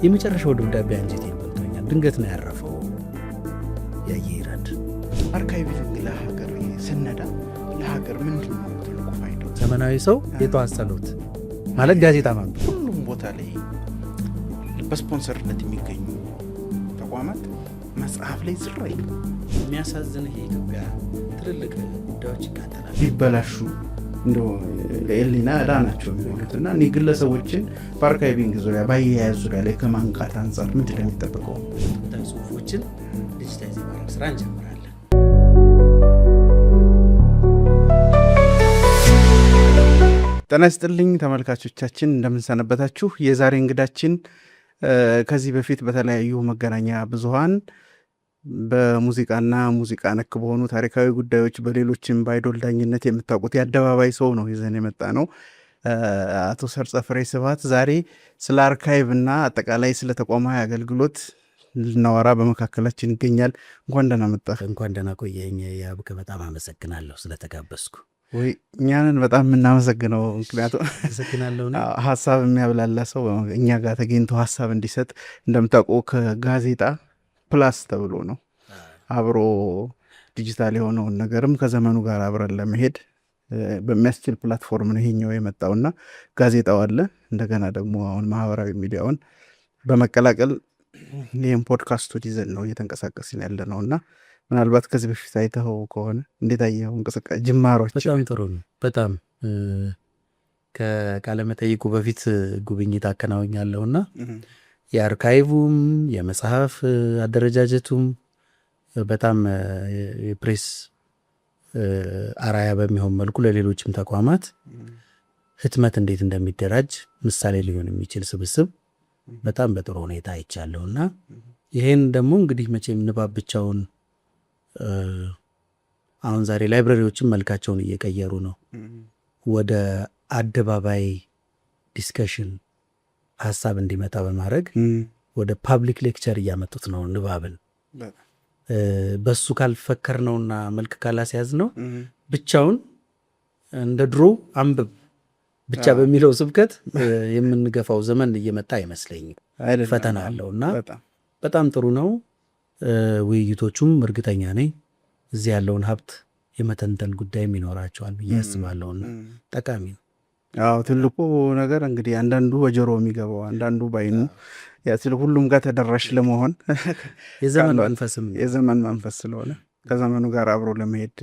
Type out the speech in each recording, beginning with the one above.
የመጨረሻው ደብዳቤ አንጀቴን በልቶኛል። ድንገት ነው ያረፈው ያየ ይረድ። Archiving ለሀገር ስነዳ ለሀገር ምንድን ነው ትልቁ ፋይዳው? ዘመናዊ ሰው የጠዋት ጸሎት ማለት ጋዜጣ ማንበብ። ሁሉም ቦታ ላይ በስፖንሰርነት የሚገኙ ተቋማት መጽሐፍ ላይ ዝር አይሉ። የሚያሳዝንህ የኢትዮጵያ ትልልቅ ጉዳዮች ይቃጠላል። ቢበላሹ እንደው ለኤሊና ዕዳ ናቸው የሚሆኑት። እና እኒህ ግለሰቦችን በ archiving ዙሪያ፣ በአያያዝ ዙሪያ ላይ ከማንቃት አንጻር ምንድን ነው የሚጠበቀው? ጥንታዊ ጽሁፎችን digitize የማድረግ ስራ እንጀምራለን። ጤና ይስጥልኝ ተመልካቾቻችን፣ እንደምንሰነበታችሁ። የዛሬ እንግዳችን ከዚህ በፊት በተለያዩ መገናኛ ብዙኃን በሙዚቃና ሙዚቃ ነክ በሆኑ ታሪካዊ ጉዳዮች፣ በሌሎችም በአይዶል ዳኝነት የምታውቁት የአደባባይ ሰው ነው ይዘን የመጣ ነው። አቶ ሰርጸ ፍሬ ስብሐት ዛሬ ስለ archive እና አጠቃላይ ስለ ተቋማዊ አገልግሎት ልናወራ በመካከላችን ይገኛል። እንኳን ደህና መጣህ። እንኳን ደህና ቆየኸኝ ያብከ። በጣም አመሰግናለሁ ስለተጋበዝኩ። ወይ እኛንን በጣም የምናመሰግነው፣ ምክንያቱም አመሰግናለሁ። ሀሳብ የሚያብላላ ሰው እኛ ጋር ተገኝቶ ሀሳብ እንዲሰጥ፣ እንደምታውቀው ከጋዜጣ plus ተብሎ ነው፣ አብሮ ዲጂታል የሆነውን ነገርም ከዘመኑ ጋር አብረን ለመሄድ በሚያስችል platform ነው ይሄኛው የመጣውና ጋዜጣው አለ። እንደገና ደግሞ አሁን ማህበራዊ ሚዲያውን በመቀላቀል ይህም ፖድካስቶች ይዘን ነው እየተንቀሳቀስን ያለ ነው። እና ምናልባት ከዚህ በፊት አይተኸው ከሆነ እንዴት አየኸው እንቅስቃሴ ጅማሮች? በጣም ጥሩ ነው። በጣም ከቃለ መጠይቁ በፊት ጉብኝት አከናውኛለሁና የ archive ም የመጽሐፍ አደረጃጀቱም በጣም የፕሬስ አራያ በሚሆን መልኩ ለሌሎችም ተቋማት ህትመት እንዴት እንደሚደራጅ ምሳሌ ሊሆን የሚችል ስብስብ በጣም በጥሩ ሁኔታ አይቻለሁ። እና ይሄን ደግሞ እንግዲህ መቼም ንባብ ብቻውን፣ አሁን ዛሬ library ዎችም መልካቸውን እየቀየሩ ነው። ወደ አደባባይ discussion ሀሳብ እንዲመጣ በማድረግ ወደ public lecture እያመጡት ነው ንባብን። በሱ ካልፈከር ነውና መልክ ካላስያዝ ነው ብቻውን እንደ ድሮ አንብብ ብቻ በሚለው ስብከት የምንገፋው ዘመን እየመጣ አይመስለኝም። ፈተና አለው እና በጣም ጥሩ ነው። ውይይቶቹም እርግጠኛ ነኝ እዚህ ያለውን ሀብት የመተንተን ጉዳይም ይኖራቸዋል ብዬ አስባለሁና ጠቃሚ ነው። አዎ፣ ትልቁ ነገር እንግዲህ አንዳንዱ በጆሮ የሚገባው፣ አንዳንዱ በአይኑ፣ ሁሉም ጋር ተደራሽ ለመሆን የዘመን መንፈስም የዘመን መንፈስ ስለሆነ ከዘመኑ ጋር አብሮ ለመሄድ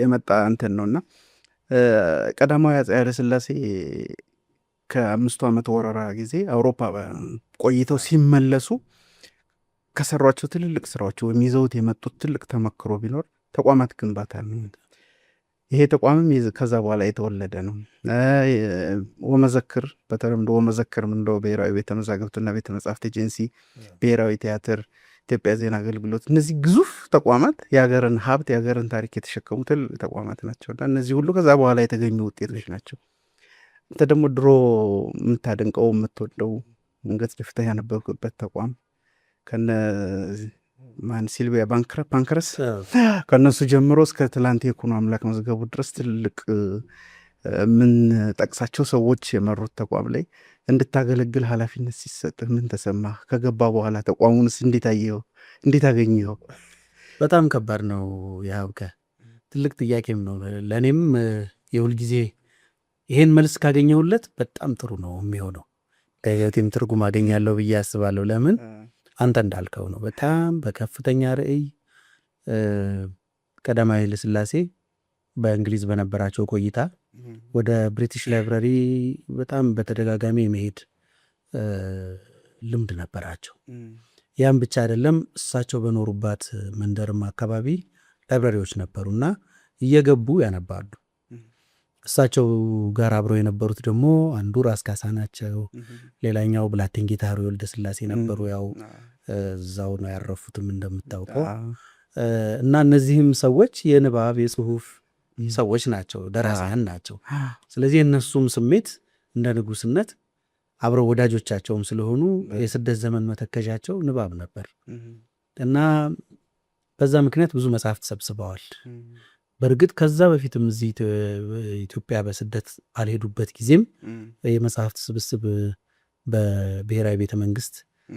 የመጣ እንትን ነው። እና ቀዳማዊ አፄ ኃይለሥላሴ ከ5ቱ ዓመት ወረራ ጊዜ አውሮፓ ቆይተው ሲመለሱ ከሰሯቸው ትልልቅ ስራዎች ወይም ይዘውት የመጡት ትልቅ ተመክሮ ቢኖር ተቋማት ግንባታ ነው። ይሄ ተቋምም ከዛ በኋላ የተወለደ ነው። ወመዘክር፣ በተለምዶ ወመዘክር ምንለው ብሔራዊ ቤተ መዛግብትና ቤተ መጻሕፍት ኤጀንሲ፣ ብሔራዊ ቲያትር፣ ኢትዮጵያ ዜና አገልግሎት፣ እነዚህ ግዙፍ ተቋማት የሀገርን ሀብት፣ የሀገርን ታሪክ የተሸከሙ ትልቅ ተቋማት ናቸው። እና እነዚህ ሁሉ ከዛ በኋላ የተገኙ ውጤቶች ናቸው። አንተ ደግሞ ድሮ የምታደንቀው፣ የምትወደው፣ አንገት ደፍተህ ያነበብክበት ተቋም ከነ ማን፣ ሲልቪያ ፓንክረስ ከእነሱ ጀምሮ እስከ ትላንት ይኩኖ አምላክ መዝገቡ ድረስ ትልቅ የምንጠቅሳቸው ሰዎች የመሩት ተቋም ላይ እንድታገለግል ኃላፊነት ሲሰጥህ ምን ተሰማህ? ከገባ በኋላ ተቋሙንስ እንዴት አየኸው? እንዴት አገኘኸው? በጣም ከባድ ነው ያብከ፣ ትልቅ ጥያቄም ነው። ለእኔም የሁልጊዜ ይሄን መልስ ካገኘሁለት በጣም ጥሩ ነው የሚሆነው። ከህይወቴም ትርጉም አገኛለሁ ብዬ አስባለሁ። ለምን አንተ እንዳልከው ነው። በጣም በከፍተኛ ርዕይ ቀዳማዊ ኃይለ ሥላሴ በእንግሊዝ በነበራቸው ቆይታ ወደ British Library በጣም በተደጋጋሚ የመሄድ ልምድ ነበራቸው። ያም ብቻ አይደለም፣ እሳቸው በኖሩባት መንደርም አካባቢ library ዎች ነበሩና እየገቡ ያነባሉ። እሳቸው ጋር አብረው የነበሩት ደግሞ አንዱ ራስ ካሳ ናቸው፣ ሌላኛው ብላቴን ጌታ ሕሩይ ወልደ ሥላሴ ነበሩ። ያው እዛው ነው ያረፉትም እንደምታውቀው። እና እነዚህም ሰዎች የንባብ የጽሁፍ ሰዎች ናቸው፣ ደራሲያን ናቸው። ስለዚህ የእነሱም ስሜት እንደ ንጉስነት አብረው ወዳጆቻቸውም ስለሆኑ የስደት ዘመን መተከዣቸው ንባብ ነበር እና በዛ ምክንያት ብዙ መጽሐፍት ሰብስበዋል። በእርግጥ ከዛ በፊትም እዚህ ኢትዮጵያ በስደት ባልሄዱበት ጊዜም የመጽሐፍት ስብስብ በብሔራዊ ቤተ መንግስት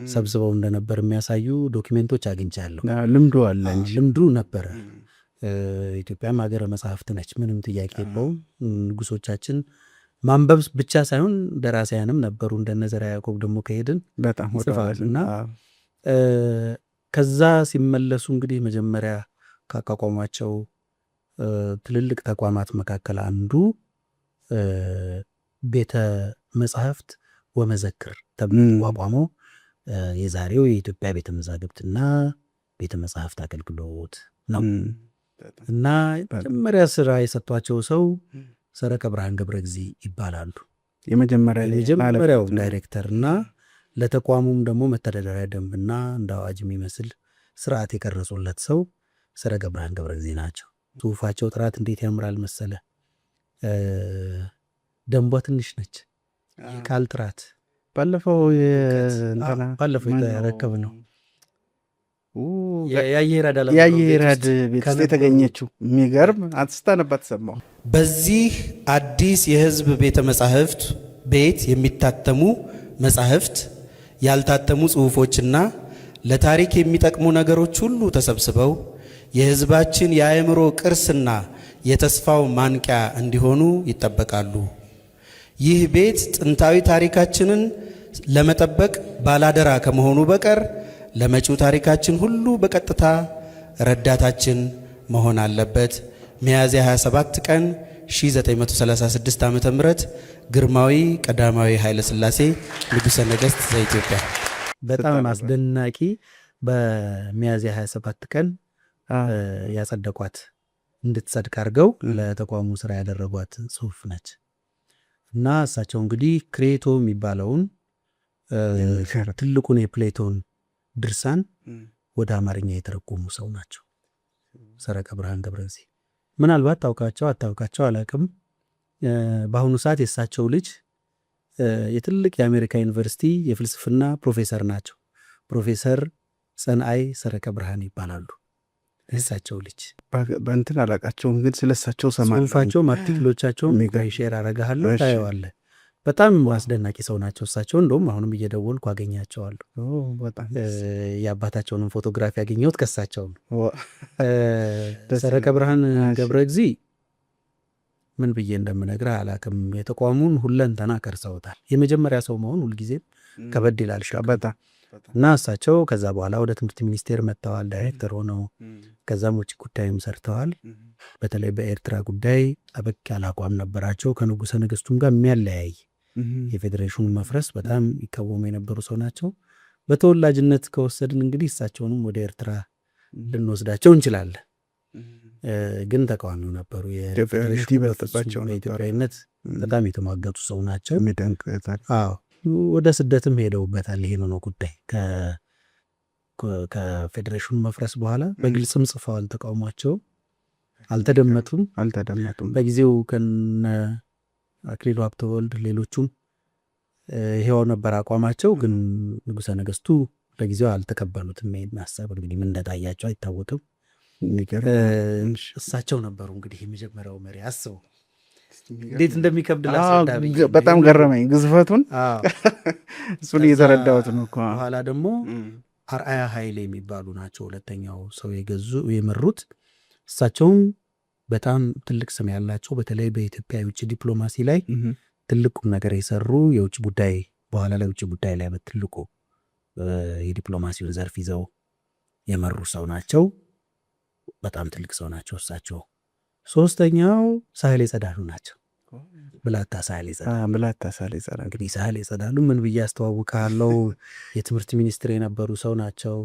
ሰብስበው እንደነበር የሚያሳዩ document ኦች አግኝቻለሁ። ልምዱ አለ እንጂ ልምዱ ነበረ። ኢትዮጵያም ሀገረ መጽሐፍት ነች፣ ምንም ጥያቄ የለውም። ንጉሶቻችን ማንበብ ብቻ ሳይሆን ደራሲያንም ነበሩ። እንደነ ዘርዓ ያዕቆብ ደግሞ ከሄድን በጣም ጽፈዋል። እና ከዛ ሲመለሱ እንግዲህ መጀመሪያ ካቋቋሟቸው ትልልቅ ተቋማት መካከል አንዱ ቤተ መጻሕፍት ወመዘክር ተብሎ ተቋቁሞ የዛሬው የኢትዮጵያ ቤተ መዛግብትና ቤተ መጻሕፍት አገልግሎት ነው። እና መጀመሪያ ስራ የሰጧቸው ሰው ሰረቀ ብርሃን ገብረ እግዚ ይባላሉ። የመጀመሪያው ዳይሬክተር እና ለተቋሙም ደግሞ መተዳደሪያ ደንብና እንደ አዋጅ የሚመስል ስርዓት የቀረጹለት ሰው ሰረቀ ብርሃን ገብረ እግዚ ናቸው። ጽሁፋቸው ጥራት እንዴት ያምራል መሰለ። ደንቧ ትንሽ ነች። የቃል ጥራት ባለፈው ባለፈው የተረከብ ነው የአየሄራድ ቤት ውስጥ የተገኘችው የሚገርም አንስታ ነበር ተሰማው። በዚህ አዲስ የህዝብ ቤተ መጻሕፍት ቤት የሚታተሙ መጻሕፍት፣ ያልታተሙ ጽሑፎችና ለታሪክ የሚጠቅሙ ነገሮች ሁሉ ተሰብስበው የህዝባችን የአእምሮ ቅርስና የተስፋው ማንቂያ እንዲሆኑ ይጠበቃሉ። ይህ ቤት ጥንታዊ ታሪካችንን ለመጠበቅ ባላደራ ከመሆኑ በቀር ለመጪው ታሪካችን ሁሉ በቀጥታ ረዳታችን መሆን አለበት። ሚያዝያ 27 ቀን 1936 ዓ.ም ግርማዊ ቀዳማዊ ኃይለ ሥላሴ ንጉሠ ነገሥት ዘኢትዮጵያ። በጣም አስደናቂ በሚያዝያ 27 ቀን ያጸደቋት እንድትጸድቅ አድርገው ለተቋሙ ስራ ያደረጓት ጽሁፍ ነች። እና እሳቸው እንግዲህ ክሬቶ የሚባለውን ትልቁን የፕሌቶን ድርሳን ወደ አማርኛ የተረጎሙ ሰው ናቸው። ሰረቀ ብርሃን ገብረእግዚእ ምናልባት ታውቃቸው አታውቃቸው አላቅም። በአሁኑ ሰዓት የእሳቸው ልጅ የትልቅ የአሜሪካ ዩኒቨርሲቲ የፍልስፍና ፕሮፌሰር ናቸው። ፕሮፌሰር ጸንአይ ሰረቀ ብርሃን ይባላሉ። የእሳቸው ልጅ በእንትን አላቃቸውም፣ ግን ስለሳቸው ሰማለሁ። ጽሁፋቸውም article ኦቻቸውም share አረጋለሁ፣ ታየዋለህ። በጣም አስደናቂ ሰው ናቸው እሳቸው። እንደውም አሁንም እየደወልኩ አገኛቸዋለሁ። የአባታቸውንም ፎቶግራፊ ያገኘሁት ከሳቸው ነው። ሰረቀ ብርሃን ገብረ እግዚ ምን ብዬ እንደምነግርህ አላቅም። የተቋሙን ሁለንተና ቀርጸውታል። የመጀመሪያ ሰው መሆን ሁልጊዜም ከበድ ይላል እና እሳቸው ከዛ በኋላ ወደ ትምህርት ሚኒስቴር መጥተዋል፣ ዳይሬክተር ሆነው ከዛም ውጭ ጉዳይም ሰርተዋል። በተለይ በኤርትራ ጉዳይ ጠበቅ ያለ አቋም ነበራቸው። ከንጉሠ ነገሥቱም ጋር የሚያለያይ የፌዴሬሽኑ መፍረስ በጣም ይቃወሙ የነበሩ ሰው ናቸው። በተወላጅነት ከወሰድን እንግዲህ እሳቸውንም ወደ ኤርትራ ልንወስዳቸው እንችላለን። ግን ተቃዋሚው ነበሩ። የኢትዮጵያዊነት በጣም የተሟገቱ ሰው ናቸው። አዎ ወደ ስደትም ሄደውበታል። ይሄ ነው ጉዳይ ከፌዴሬሽኑ መፍረስ በኋላ በግልጽም ጽፈዋል። ተቃውሟቸው አልተደመጡም አልተደመጡም። በጊዜው ከነ አክሊሉ ሀብተወልድ ሌሎቹም ይሄው ነበር አቋማቸው። ግን ንጉሠ ነገሥቱ ለጊዜው አልተቀበሉትም። ይሄን ሀሳብ እንግዲህ ምን እንደታያቸው አይታወቅም። እሳቸው ነበሩ እንግዲህ የመጀመሪያው መሪ። አስበው እንዴት እንደሚከብድ ላስረዳ ብዬ በጣም ገረመኝ ግዝፈቱን። እሱን እየተረዳሁት ነው እኮ። በኋላ ደግሞ አርአያ ኃይሌ የሚባሉ ናቸው ሁለተኛው ሰው የገዙ የመሩት። እሳቸውም በጣም ትልቅ ስም ያላቸው በተለይ በኢትዮጵያ የውጭ ዲፕሎማሲ ላይ ትልቁም ነገር የሰሩ የውጭ ጉዳይ በኋላ ላይ ውጭ ጉዳይ ላይ በትልቁ የዲፕሎማሲውን ዘርፍ ይዘው የመሩ ሰው ናቸው። በጣም ትልቅ ሰው ናቸው እሳቸው። ሶስተኛው ሳህሌ ጸዳሉ ናቸው። ብላታ ሳህሌ ጸዳሉ። ብላታ ሳህሌ ጸዳሉ። እንግዲህ ሳህሌ ጸዳሉ ምን ብዬ አስተዋውቃለሁ? የትምህርት ሚኒስትር የነበሩ ሰው ናቸው።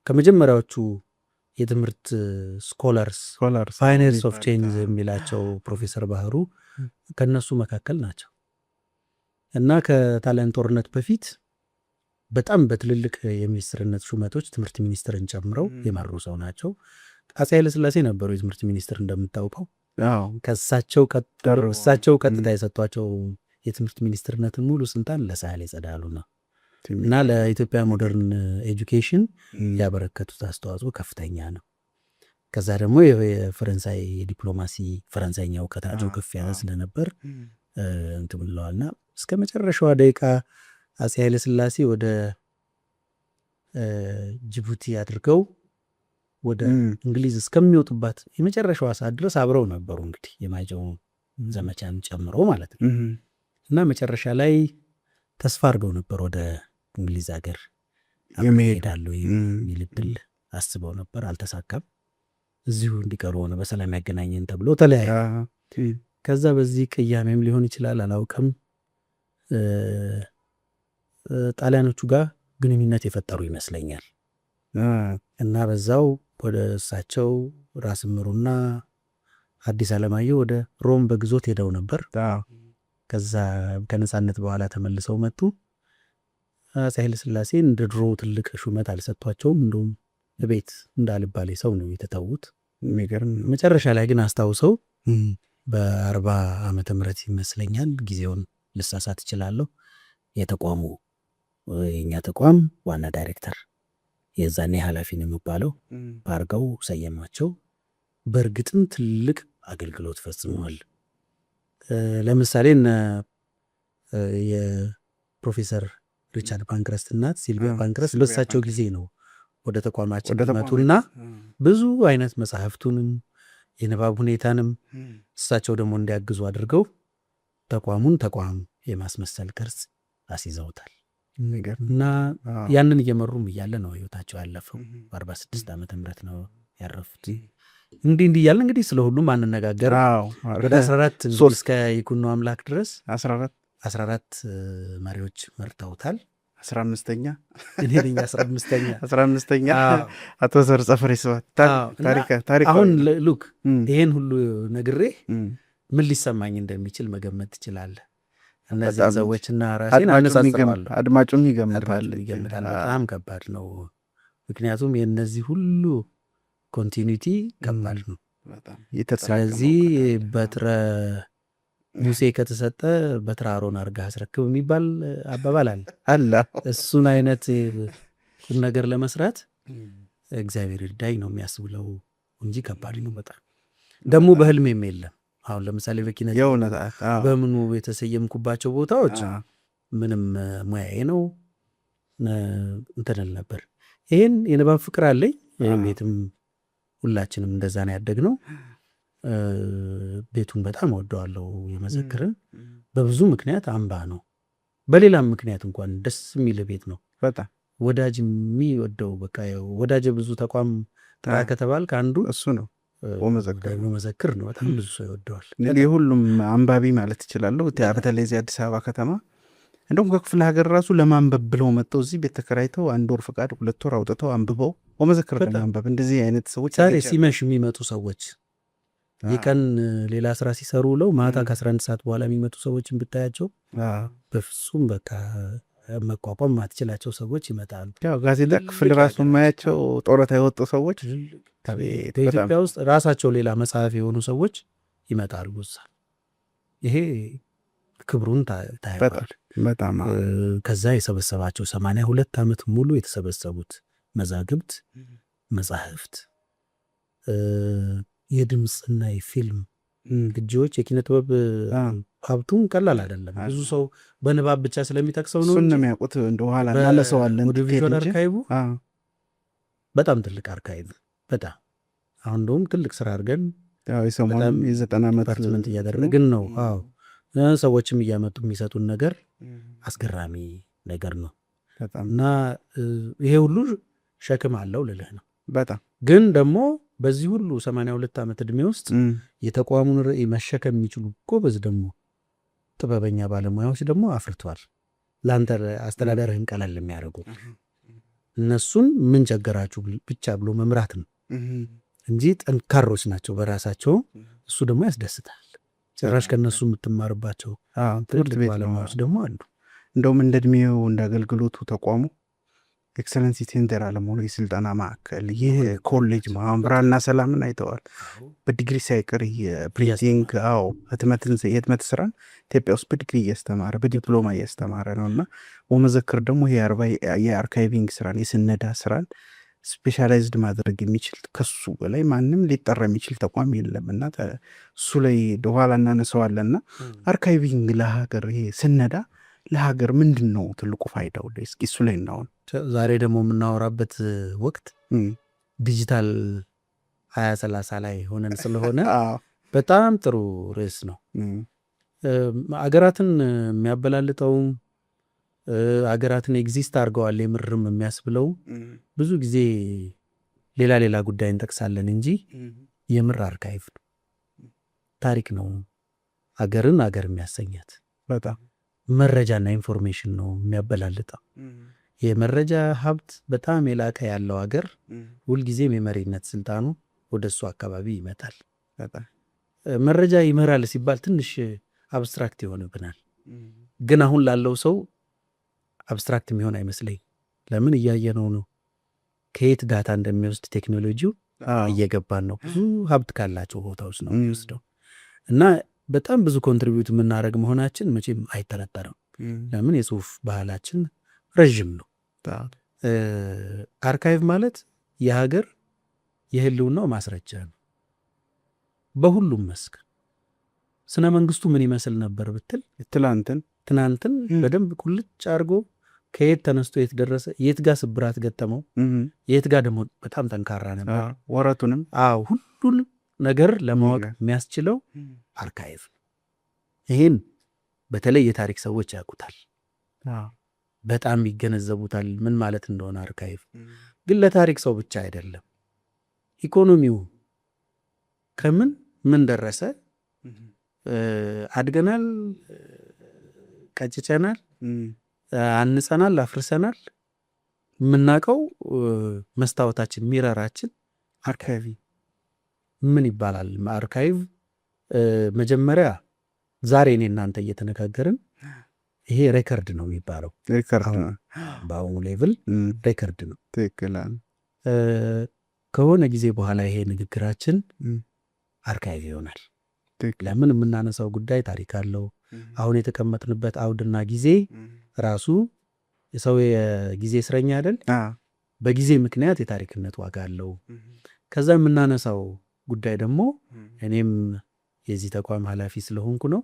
ከመጀመሪያዎቹ የትምህርት scholars pioneers of change የሚላቸው ፕሮፌሰር ባህሩ ከነሱ መካከል ናቸው እና ከጣሊያን ጦርነት በፊት በጣም በትልልቅ የሚኒስትርነት ሹመቶች ትምህርት ሚኒስትርን ጨምረው የመሩ ሰው ናቸው። አፄ ኃይለሥላሴ ነበሩ የትምህርት ሚኒስትር እንደምታውቀው። ከእሳቸው ቀጥታ የሰጧቸው የትምህርት ሚኒስትርነትን ሙሉ ስልጣን ለሳህሌ ጸዳሉ ነው እና ለኢትዮጵያ modern education ያበረከቱት አስተዋጽኦ ከፍተኛ ነው። ከዛ ደግሞ የፈረንሳይ ዲፕሎማሲ ፈረንሳይኛ እውቀታቸው ከፍ ያለ ስለነበር እንትን ብለዋልና እስከ መጨረሻዋ ደቂቃ አፄ ኃይለሥላሴ ወደ ጅቡቲ አድርገው ወደ እንግሊዝ እስከሚወጡባት የመጨረሻዋ ሰዓት ድረስ አብረው ነበሩ። እንግዲህ የማይጨው ዘመቻን ጨምሮ ማለት ነው። እና መጨረሻ ላይ ተስፋ አድርገው ነበር ወደ እንግሊዝ ሀገር ይሄዳሉ የሚል እድል አስበው ነበር። አልተሳካም። እዚሁ እንዲቀሩ ሆነ። በሰላም ያገናኘን ተብሎ ተለያዩ። ከዛ በዚህ ቅያሜም ሊሆን ይችላል አላውቅም፣ ጣሊያኖቹ ጋር ግንኙነት የፈጠሩ ይመስለኛል። እና በዛው ወደ እሳቸው ራስ እምሩና ሐዲስ ዓለማየሁ ወደ ሮም በግዞት ሄደው ነበር። ከዛ ከነጻነት በኋላ ተመልሰው መጡ። አፄ ኃይለ ሥላሴ እንደ ድሮ ትልቅ ሹመት አልሰጥቷቸውም። እንደውም ቤት እንዳልባሌ ሰው ነው የተተዉት። መጨረሻ ላይ ግን አስታውሰው በ40 ዓመተ ምህረት ይመስለኛል፣ ጊዜውን ልሳሳት እችላለሁ፣ የተቋሙ የእኛ ተቋም ዋና ዳይሬክተር የዛኔ ኃላፊ ነው የሚባለው አድርገው ሰየሟቸው። በእርግጥም ትልቅ አገልግሎት ፈጽመዋል። ለምሳሌ የፕሮፌሰር ሪቻርድ ፓንክረስት እናት ሲልቪያ ፓንክረስት በሳቸው ጊዜ ነው ወደ ተቋማችን መጡና ብዙ አይነት መጽሐፍቱንም የንባብ ሁኔታንም እሳቸው ደግሞ እንዲያግዙ አድርገው ተቋሙን ተቋም የማስመሰል ቅርጽ አስይዘውታል። እና ያንን እየመሩም እያለ ነው ህይወታቸው ያለፈው። በ46 ዓመተ ምህረት ነው ያረፉት። እንዲህ እንዲህ እያለ እንግዲህ ስለ ሁሉም አንነጋገር ወደ 14 እስከ ይኩኖ አምላክ ድረስ 14 መሪዎች መርተውታል። 15ኛ እኔ ነኝ 15ኛ። 15ኛ አቶ ሰርጸ ፍሬ ስብሐት። ታሪክ። አሁን look፣ ይሄን ሁሉ ነግሬ ምን ሊሰማኝ እንደሚችል መገመት ትችላለህ። እነዚህ ሰዎችና ራሴን አነጻጽረዋለሁ። አድማጩም ይገምታል። ይገምታል። በጣም ከባድ ነው። ምክንያቱም የእነዚህ ሁሉ continuity ከባድ ነው። ስለዚህ በትረ ሙሴ ከተሰጠ በትረ አሮን አድርገህ አስረክብ የሚባል አባባል አለ። አለ። እሱን አይነት ቁም ነገር ለመስራት እግዚአብሔር ይርዳኝ ነው የሚያስብለው እንጂ ከባድ ነው በጣም። ደግሞ በህልሜም የለም። አሁን ለምሳሌ በኪነ በምኑ የተሰየምኩባቸው ቦታዎች ምንም ሙያዬ ነው እንትንል ነበር። ይህን የንባብ ፍቅር አለኝ። ቤትም ሁላችንም እንደዛ ነው ያደግነው። ቤቱን በጣም እወደዋለሁ። የመዘክርን በብዙ ምክንያት አምባ ነው። በሌላም ምክንያት እንኳን ደስ የሚል ቤት ነው። በጣም ወዳጅ የሚወደው በቃ ወዳጅ ብዙ ተቋም ጥራ ከተባልክ አንዱ እሱ ነው። ወመዘክር ነው። በጣም ብዙ ሰው ይወደዋል። የሁሉም አንባቢ ማለት እችላለሁ። በተለይ እዚህ አዲስ አበባ ከተማ እንደውም ከክፍለ ሀገር ራሱ ለማንበብ ብለው መጥተው እዚህ ቤት ተከራይተው አንድ ወር ፈቃድ 2 ወር አውጥተው አንብበው ወመዘክር ለማንበብ እንደዚህ አይነት ሰዎች ዛሬ ሲመሽ የሚመጡ ሰዎች የቀን ሌላ ስራ ሲሰሩ ውለው ማታ ከ11 ሰዓት በኋላ የሚመጡ ሰዎችን ብታያቸው በፍጹም በቃ መቋቋም ማትችላቸው ሰዎች ይመጣሉ። ጋዜጣ ክፍል ራሱ የማያቸው ጦረታ የወጡ ሰዎች በኢትዮጵያ ውስጥ ራሳቸው ሌላ መጽሐፍ የሆኑ ሰዎች ይመጣሉ እዛ። ይሄ ክብሩን ታያል። በጣም ከዛ የሰበሰባቸው 82 ዓመት ሙሉ የተሰበሰቡት መዛግብት፣ መጻሕፍት፣ የድምፅና የፊልም ቅጂዎች የኪነ ጥበብ ሀብቱም ቀላል አይደለም። ብዙ ሰው በንባብ ብቻ ስለሚጠቅሰው ነው እሱን ነው የሚያውቁት። እንደ ኋላ እናነሳዋለን። Audiovisual archive በጣም ትልቅ archive በጣም አሁን እንደውም ትልቅ ስራ አድርገን የሰሞኑን የ90 ዓመት department እያደረግን ነው። አዎ ሰዎችም እያመጡ የሚሰጡን ነገር አስገራሚ ነገር ነው እና ይሄ ሁሉ ሸክም አለው ልልህ ነው። በጣም ግን ደግሞ በዚህ ሁሉ 82 ዓመት ዕድሜ ውስጥ የተቋሙን ርዕይ መሸከም የሚችሉ ጎበዝ ደግሞ ጥበበኛ ባለሙያዎች ደግሞ አፍርቷል። ለአንተ አስተዳደርህን ቀለል የሚያደርጉ እነሱን ምን ቸገራችሁ ብቻ ብሎ መምራት ነው እንጂ ጠንካሮች ናቸው በራሳቸው። እሱ ደግሞ ያስደስታል። ጭራሽ ከእነሱ የምትማርባቸው ትልቅ ባለሙያዎች ደግሞ አሉ። እንደውም እንደ እድሜው እንደ አገልግሎቱ ተቋሙ excellency center አለመሆኑ የስልጠና ማዕከል ይህ ኮሌጅ ብርሃንና ሰላምን አይተዋል። በዲግሪ ሳይቀር የ printing አዎ የህትመት ስራን ኢትዮጵያ ውስጥ በዲግሪ እያስተማረ በዲፕሎማ እያስተማረ ነው እና ወመዘክር ደግሞ የ archiving ስራን የስነዳ ስራን Specialized ማድረግ የሚችል ከሱ በላይ ማንም ሊጠራ የሚችል ተቋም የለም እና እሱ ላይ በኋላ እናነሳዋለን። እና archiving ለሀገር፣ ይሄ ስነዳ ለሀገር ምንድን ነው ትልቁ ፋይዳው? እስኪ እሱ ላይ እናውን። ዛሬ ደግሞ የምናወራበት ወቅት ዲጂታል 2030 ላይ ሆነን ስለሆነ በጣም ጥሩ ርዕስ ነው። አገራትን የሚያበላልጠውም፣ አገራትን exist አድርገዋል የምርም የሚያስብለው፣ ብዙ ጊዜ ሌላ ሌላ ጉዳይ እንጠቅሳለን እንጂ የምር archive ነው፣ ታሪክ ነው። አገርን አገር የሚያሰኛት በጣም መረጃና information ነው የሚያበላልጠው። የመረጃ ሀብት በጣም የላቀ ያለው ሀገር ሁልጊዜም የመሪነት ስልጣኑ ወደ እሱ አካባቢ ይመጣል። መረጃ ይመራል ሲባል ትንሽ abstract ይሆንብናል። ግን አሁን ላለው ሰው abstract የሚሆን አይመስለኝ። ለምን? እያየነው ነው። ከየት data እንደሚወስድ ቴክኖሎጂው እየገባን ነው። ብዙ ሀብት ካላቸው ቦታዎች ነው የሚወስደው እና በጣም ብዙ contribute የምናደርግ መሆናችን መቼም አይጠረጠርም። ለምን? የጽሁፍ ባህላችን ረዥም ነው። Archive ማለት የሀገር የህልውናው ማስረጃ ነው። በሁሉም መስክ ስነ መንግስቱ ምን ይመስል ነበር ብትል ትላንትን ትናንትን በደንብ ቁልጭ አድርጎ ከየት ተነስቶ የት ደረሰ፣ የት ጋር ስብራት ገጠመው፣ የት ጋር ደግሞ በጣም ጠንካራ ነበር፣ ወረቱንም አዎ፣ ሁሉን ነገር ለማወቅ የሚያስችለው archive ነው። ይህን በተለይ የታሪክ ሰዎች ያውቁታል፣ በጣም ይገነዘቡታል ምን ማለት እንደሆነ archive። ግን ለታሪክ ሰው ብቻ አይደለም። ኢኮኖሚው ከምን ምን ደረሰ፣ አድገናል፣ ቀጭጨናል፣ አንጸናል፣ አፍርሰናል፣ የምናውቀው መስታወታችን mirror ኣችን archive ምን ይባላል? Archive መጀመሪያ ዛሬ እኔ እናንተ እየተነጋገርን ይሄ record ነው የሚባለው። Record ነው። በአሁኑ level record ነው። ትክክል። ከሆነ ጊዜ በኋላ ይሄ ንግግራችን archive ይሆናል። ለምን? የምናነሳው ጉዳይ ታሪክ አለው። አሁን የተቀመጥንበት አውድና ጊዜ ራሱ የሰው የጊዜ እስረኛ አይደል? በጊዜ ምክንያት የታሪክነት ዋጋ አለው። ከዛ የምናነሳው ጉዳይ ደግሞ እኔም የዚህ ተቋም ኃላፊ ስለሆንኩ ነው።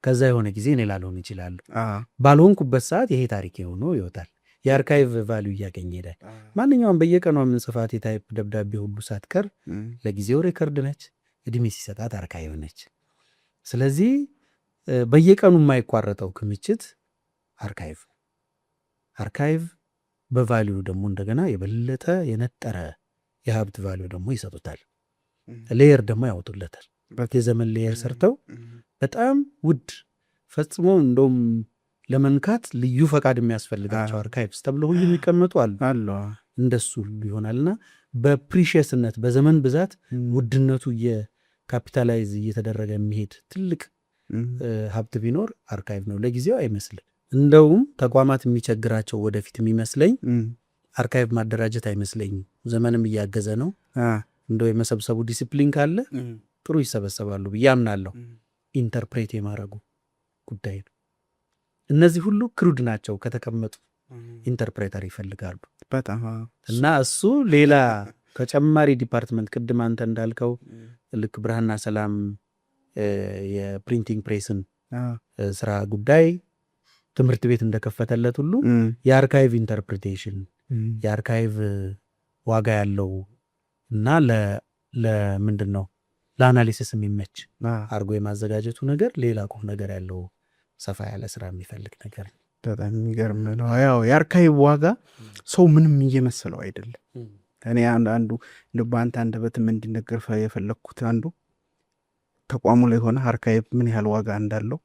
ከዛ የሆነ ጊዜ እኔ ላልሆን እችላለሁ። ባልሆንኩበት ሰዓት ይሄ ታሪክ ሆኖ ይወጣል። የ archive value እያገኘ ይሄዳል። ማንኛውም በየቀኗ የምንጽፋት የ type ደብዳቤ ሁሉ ሳትቀር ለጊዜው record ነች፣ እድሜ ሲሰጣት archive ነች። ስለዚህ በየቀኑ የማይቋረጠው ክምችት archive። Archive በ value ደግሞ እንደገና የበለጠ የነጠረ የሀብት value ደግሞ ይሰጡታል። Layer ደግሞ ያወጡለታል። የዘመን layer ሰርተው በጣም ውድ፣ ፈጽሞ እንደውም ለመንካት ልዩ ፈቃድ የሚያስፈልጋቸው archives ተብሎ ሁሉ የሚቀመጡ አሉ። አሉ። እንደሱ ሁሉ ይሆናልና በ precious ነት በዘመን ብዛት ውድነቱ እየ capitalize እየተደረገ የሚሄድ ትልቅ ሀብት ቢኖር archive ነው። ለጊዜው አይመስልም። እንደውም ተቋማት የሚቸግራቸው ወደፊት የሚመስለኝ archive ማደራጀት አይመስለኝም። ዘመንም እያገዘ ነው። እንደው የመሰብሰቡ ዲሲፕሊን ካለ ጥሩ ይሰበሰባሉ ብዬ አምናለሁ። Interpret የማድረጉ ጉዳይ ነው። እነዚህ ሁሉ crude ናቸው፣ ከተቀመጡ interpreter ይፈልጋሉ። በጣም። እና እሱ ሌላ ተጨማሪ department፣ ቅድም አንተ እንዳልከው ልክ ብርሃንና ሰላም የ printing press ን ስራ ጉዳይ ትምህርት ቤት እንደከፈተለት ሁሉ የ archive interpretation፣ የ archive ዋጋ ያለው እና ለምንድን ነው ለ analysis የሚመች አርጎ የማዘጋጀቱ ነገር ሌላ ቁም ነገር ያለው ሰፋ ያለ ስራ የሚፈልግ ነገር ነው። በጣም የሚገርም ነው። ያው የ archive ዋጋ ሰው ምንም እየመሰለው አይደለም። እኔ አንዱ እንደ በአንተ አንደበትም እንዲነገር የፈለግኩት አንዱ ተቋሙ ላይ ሆነ archive ምን ያህል ዋጋ እንዳለው፣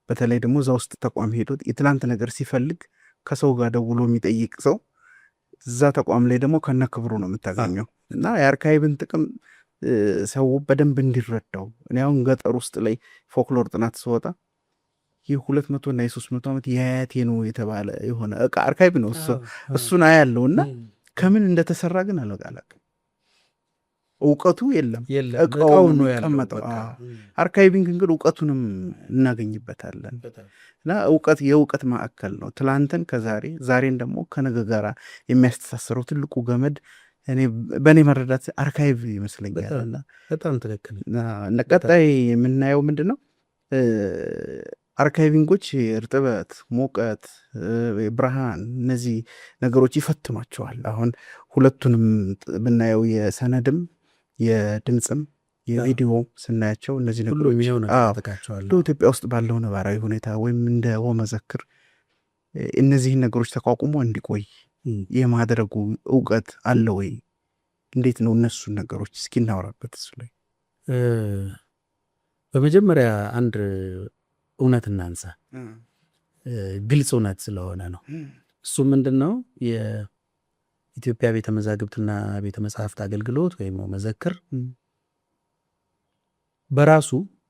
በተለይ ደግሞ እዛ ውስጥ ተቋም ሄዶ የትላንት ነገር ሲፈልግ ከሰው ጋር ደውሎ የሚጠይቅ ሰው እዛ ተቋም ላይ ደግሞ ከነ ክብሩ ነው የምታገኘው። እና የ archive ን ጥቅም ሰው በደንብ እንዲረዳው፣ እኔ አሁን ገጠር ውስጥ ላይ ፎክሎር ጥናት ስወጣ የ200 እና የ300 ዓመት የአያቴ ነው የተባለ የሆነ እቃ archive ነው፣ እሱን አያለው እና ከምን እንደተሰራ ግን አላውቅም። እውቀቱ የለም፣ የለም፣ እቃው እቃው ነው ያለው። የሚቀመጠው። በቃ። Archiving ግን እውቀቱንም እናገኝበታለን። እና እውቀት የእውቀት ማዕከል ነው። ትላንትን ከዛሬ፣ ዛሬን ደግሞ ከነገ ጋራ የሚያስተሳስረው ትልቁ ገመድ እኔ በእኔ መረዳት archive ይመስለኛል። እና በጣም ትክክል። እና ቀጣይ የምናየው ምንድን ነው? Archiving ኦች እርጥበት፣ ሙቀት፣ ብርሃን እነዚህ ነገሮች ይፈትኗቸዋል። አሁን ሁለቱንም ብናየው የሰነድም የድምፅም የቪዲዮ ስናያቸው እነዚህ ሁሉም ነገሮች የሆነ ያጠቃቸዋል። እንደው ኢትዮጵያ ውስጥ ባለው ነባራዊ ሁኔታ ወይም እንደ ወመዘክር እነዚህን ነገሮች ተቋቁሞ እንዲቆይ የማድረጉ እውቀት አለ ወይ? እንዴት ነው እነሱን ነገሮች እስኪ እናወራበት እሱ ላይ። በመጀመሪያ አንድ እውነት እናንሳ፣ ግልጽ እውነት ስለሆነ ነው። እሱ ምንድን ነው? የኢትዮጵያ ቤተ መዛግብትና ቤተ መጻሕፍት አገልግሎት ወይም መዘክር በራሱ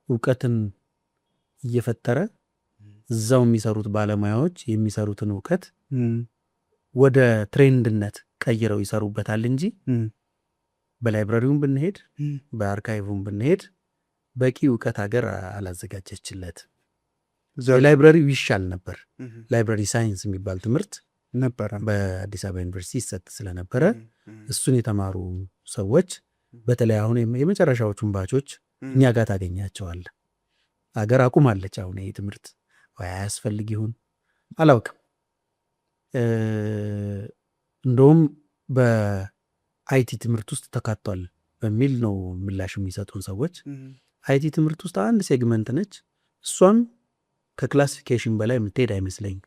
እውቀትን እየፈጠረ እዛው የሚሰሩት ባለሙያዎች የሚሰሩትን እውቀት ወደ trend ነት ቀይረው ይሰሩበታል እንጂ በ library ውም ብንሄድ በ archive ም ብንሄድ በቂ እውቀት ሀገር አላዘጋጀችለት። የ library ው ይሻል ነበር። Library science የሚባል ትምህርት ነበረ። በአዲስ አበባ ዩኒቨርሲቲ ይሰጥ ስለነበረ እሱን የተማሩ ሰዎች በተለይ አሁን የመጨረሻዎቹን batch ኦች እኛ ጋር ታገኛቸዋል። አገር አቁማለች። አሁን ይህ ትምህርት ወይ አያስፈልግ ይሁን አላውቅም። እንደውም በ IT ትምህርት ውስጥ ተካቷል በሚል ነው ምላሽ የሚሰጡን ሰዎች። IT ትምህርት ውስጥ አንድ segment ነች። እሷም ከ classification በላይ የምትሄድ አይመስለኝም።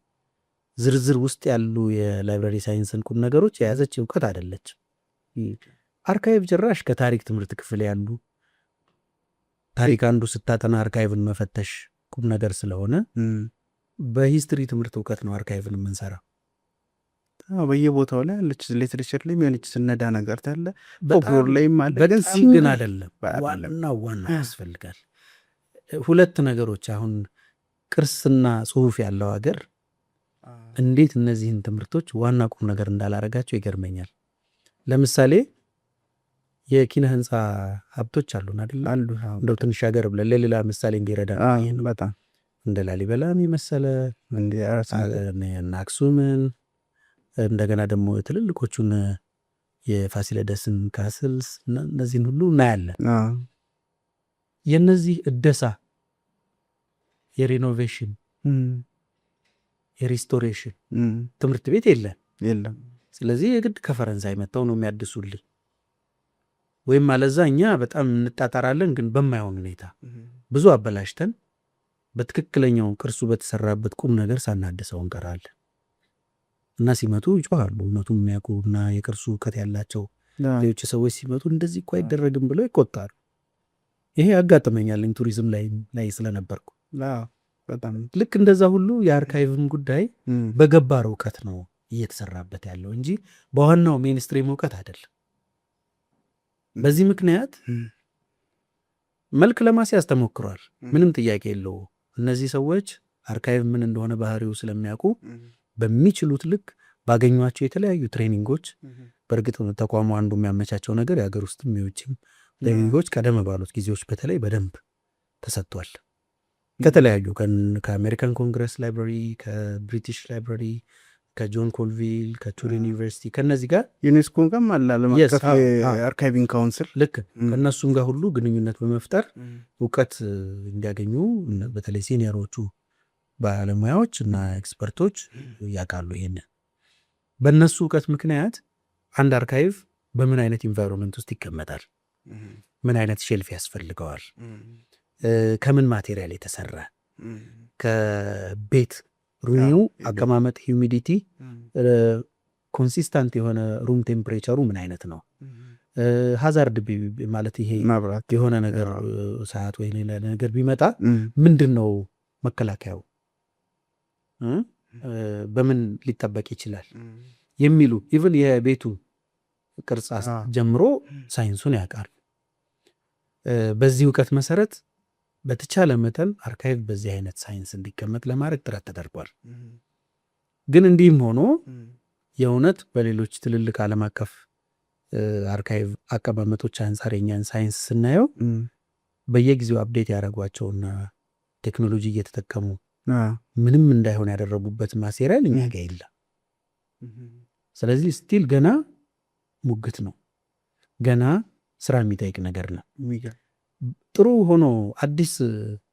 ዝርዝር ውስጥ ያሉ የ library science ን ቁም ነገሮች የያዘች እውቀት አይደለች። Archive ጭራሽ ከታሪክ ትምህርት ክፍል ያሉ፣ ታሪክ አንዱ ስታጠና archive ን መፈተሽ ቁም ነገር ስለሆነ በ history ትምህርት እውቀት ነው archive ን የምንሰራው። አዎ፣ በየቦታው ላይ አለች። Literature ላይ የሆነች ስነዳ ነገር ታለ፣ ፎክሎር ላይም አለ። ግን በጣም ግን single አይደለም። አይደለም። ዋናው ዋናው ያስፈልጋል። ሁለት ነገሮች፣ አሁን ቅርስና ጽሁፍ ያለው ሀገር እንዴት እነዚህን ትምህርቶች ዋና ቁም ነገር እንዳላረጋቸው ይገርመኛል። ለምሳሌ የኪነ ህንፃ ሀብቶች አሉን አይደል? አሉ። እንደው ትንሽ ሀገር ብለን ለሌላ ምሳሌ እንዲረዳ በጣም እንደ ላሊበላን የመሰለ እንደ እነ አክሱምን፣ እንደገና ደግሞ ትልልቆቹን የፋሲለደስን castles እነዚህን ሁሉ እናያለን። የነዚህ እደሳ፣ የ renovation፣ የ restoration ትምህርት ቤት የለም። የለም። ስለዚህ የግድ ከፈረንሳይ መጥተው ነው የሚያድሱልን፣ ወይም አለዛ እኛ በጣም እንጣጣራለን፣ ግን በማይሆን ሁኔታ ብዙ አበላሽተን በትክክለኛው ቅርሱ በተሰራበት ቁም ነገር ሳናድሰው እንቀራለን። እና ሲመጡ ይጮሃሉ። እውነቱን የሚያውቁ እና የቅርሱ እውቀት ያላቸው ሌሎች ሰዎች ሲመጡ እንደዚህ እኮ አይደረግም ብለው ይቆጣሉ። ይሄ ያጋጥመኛል ቱሪዝም ላይ ስለነበርኩ። በጣም ልክ እንደዛ ሁሉ የ archive ም ጉዳይ በገባር እውቀት ነው እየተሰራበት ያለው እንጂ በዋናው mainstream እውቀት አይደለም። በዚህ ምክንያት መልክ ለማስያዝ ተሞክሯል። ምንም ጥያቄ የለው። እነዚህ ሰዎች archive ምን እንደሆነ ባህሪው ስለሚያውቁ በሚችሉት ልክ ባገኟቸው የተለያዩ training ኦች፣ በእርግጥ ተቋሙ አንዱ የሚያመቻቸው ነገር የሀገር ውስጥም የውጭም training ኦች ቀደም ባሉት ጊዜዎች በተለይ በደንብ ተሰጥቷል። ከተለያዩ ከ American Congress Library፣ ከ British Library፣ ከ John Colville፣ ከቱሪን ዩኒቨርሲቲ ከነዚህ ጋር ዩኔስኮን ጋርም አለ ዓለም አቀፍ archiving council። ልክ ከእነሱም ጋር ሁሉ ግንኙነት በመፍጠር እውቀት እንዲያገኙ በተለይ senior ኦቹ ባለሙያዎች እና expert ኦች ያውቃሉ። ይሄንን በእነሱ እውቀት ምክንያት አንድ archive በምን አይነት environment ውስጥ ይቀመጣል፣ ምን አይነት shelf ያስፈልገዋል፣ ከምን material የተሰራ፣ ከቤት room ኡ አቀማመጥ፣ humidity፣ consistent የሆነ room temperature ኡ ምን አይነት ነው፣ hazard ማለት ይሄ መብራት የሆነ ነገር ሰዓት ወይ ሌላ ነገር ቢመጣ ምንድን ነው መከላከያው፣ በምን ሊጠበቅ ይችላል የሚሉ even የቤቱ ቅርጽ ጀምሮ ሳይንሱን ያውቃሉ። በዚህ እውቀት መሰረት በተቻለ መጠን archive በዚህ አይነት ሳይንስ እንዲቀመጥ ለማድረግ ጥረት ተደርጓል። ግን እንዲህም ሆኖ የእውነት በሌሎች ትልልቅ ዓለም አቀፍ archive አቀማመጦች አንጻር የኛን ሳይንስ ስናየው በየጊዜው update ያደረጓቸውና ቴክኖሎጂ እየተጠቀሙ ምንም እንዳይሆን ያደረጉበት material እኛ ጋ የለም። ስለዚህ still ገና ሙግት ነው፣ ገና ስራ የሚጠይቅ ነገር ነው። ጥሩ ሆኖ አዲስ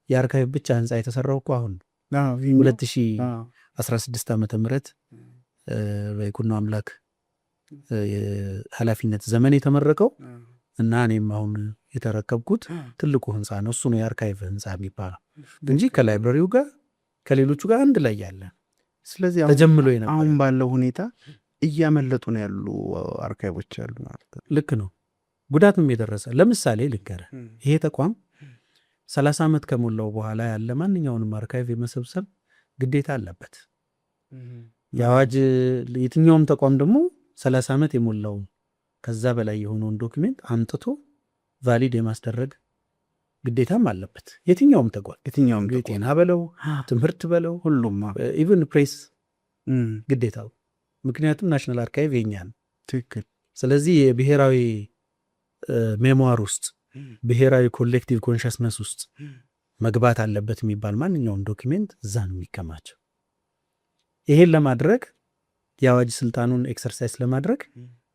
የ archive ብቻ ህንፃ የተሰራው እኮ አሁን 2016 ዓመተ ምህረት በይኩኖ አምላክ የኃላፊነት ዘመን የተመረቀው እና እኔም አሁን የተረከብኩት ትልቁ ህንፃ ነው። እሱ ነው የ archive ህንፃ የሚባለው እንጂ ከ library ው ጋር ከሌሎቹ ጋር አንድ ላይ ያለ ስለዚህ ተጀምሎ የነበረ። አሁን ባለው ሁኔታ እያመለጡ ነው ያሉ archive ኦች አሉ ማለት ነው። ልክ ነው። ጉዳትም የደረሰ ለምሳሌ ልንገርህ፣ ይሄ ተቋም 30 ዓመት ከሞላው በኋላ ያለ ማንኛውንም archive የመሰብሰብ ግዴታ አለበት። የአዋጅ የትኛውም ተቋም ደግሞ 30 ዓመት የሞላው ከዛ በላይ የሆነውን document አምጥቶ valid የማስደረግ ግዴታም አለበት። የትኛውም ተቋም የትኛውም ተቋም። ጤና በለው፣ ትምህርት በለው፣ ሁሉም even press ግዴታው። ምክንያቱም national archive የኛ ነው። ስለዚህ የብሔራዊ memoir ውስጥ፣ ብሔራዊ collective consciousness ውስጥ መግባት አለበት የሚባል ማንኛውም document እዛ ነው የሚከማቸው። ይሄን ለማድረግ የአዋጅ ስልጣኑን exercise ለማድረግ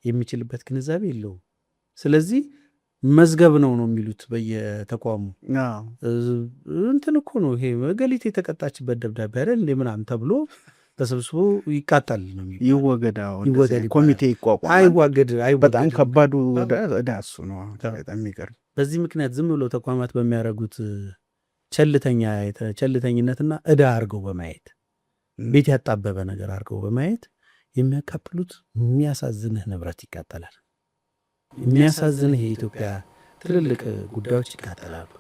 የሚችልበት ግንዛቤ የለውም። ስለዚህ መዝገብ ነው ነው የሚሉት በየተቋሙ። እንትን እኮ ነው፣ ይሄ እገሊት የተቀጣችበት ደብዳቤ አይደል እንዴ ምናምን ተብሎ ተሰብስቦ ይቃጠል ነው የሚባለው። ይወገድ፣ አዎ፣ እንደዚህ ይወገድ ይባላል። ኮሚቴ ይቋቋማል። አይዋገድ አይወገድ። በጣም ከባዱ ዕዳ እሱ ነው። በጣም የሚገርም። በዚህ ምክንያት ዝም ብሎ ተቋማት በሚያደርጉት ቸልተኝነትና ዕዳ አድርገው በማየት፣ ቤት ያጣበበ ነገር አድርገው በማየት የሚያቃጥሉት የሚያሳዝንህ ንብረት ይቃጠላል። የሚያሳዝንህ የኢትዮጵያ ትልልቅ ጉዳዮች ይቃጠላሉ።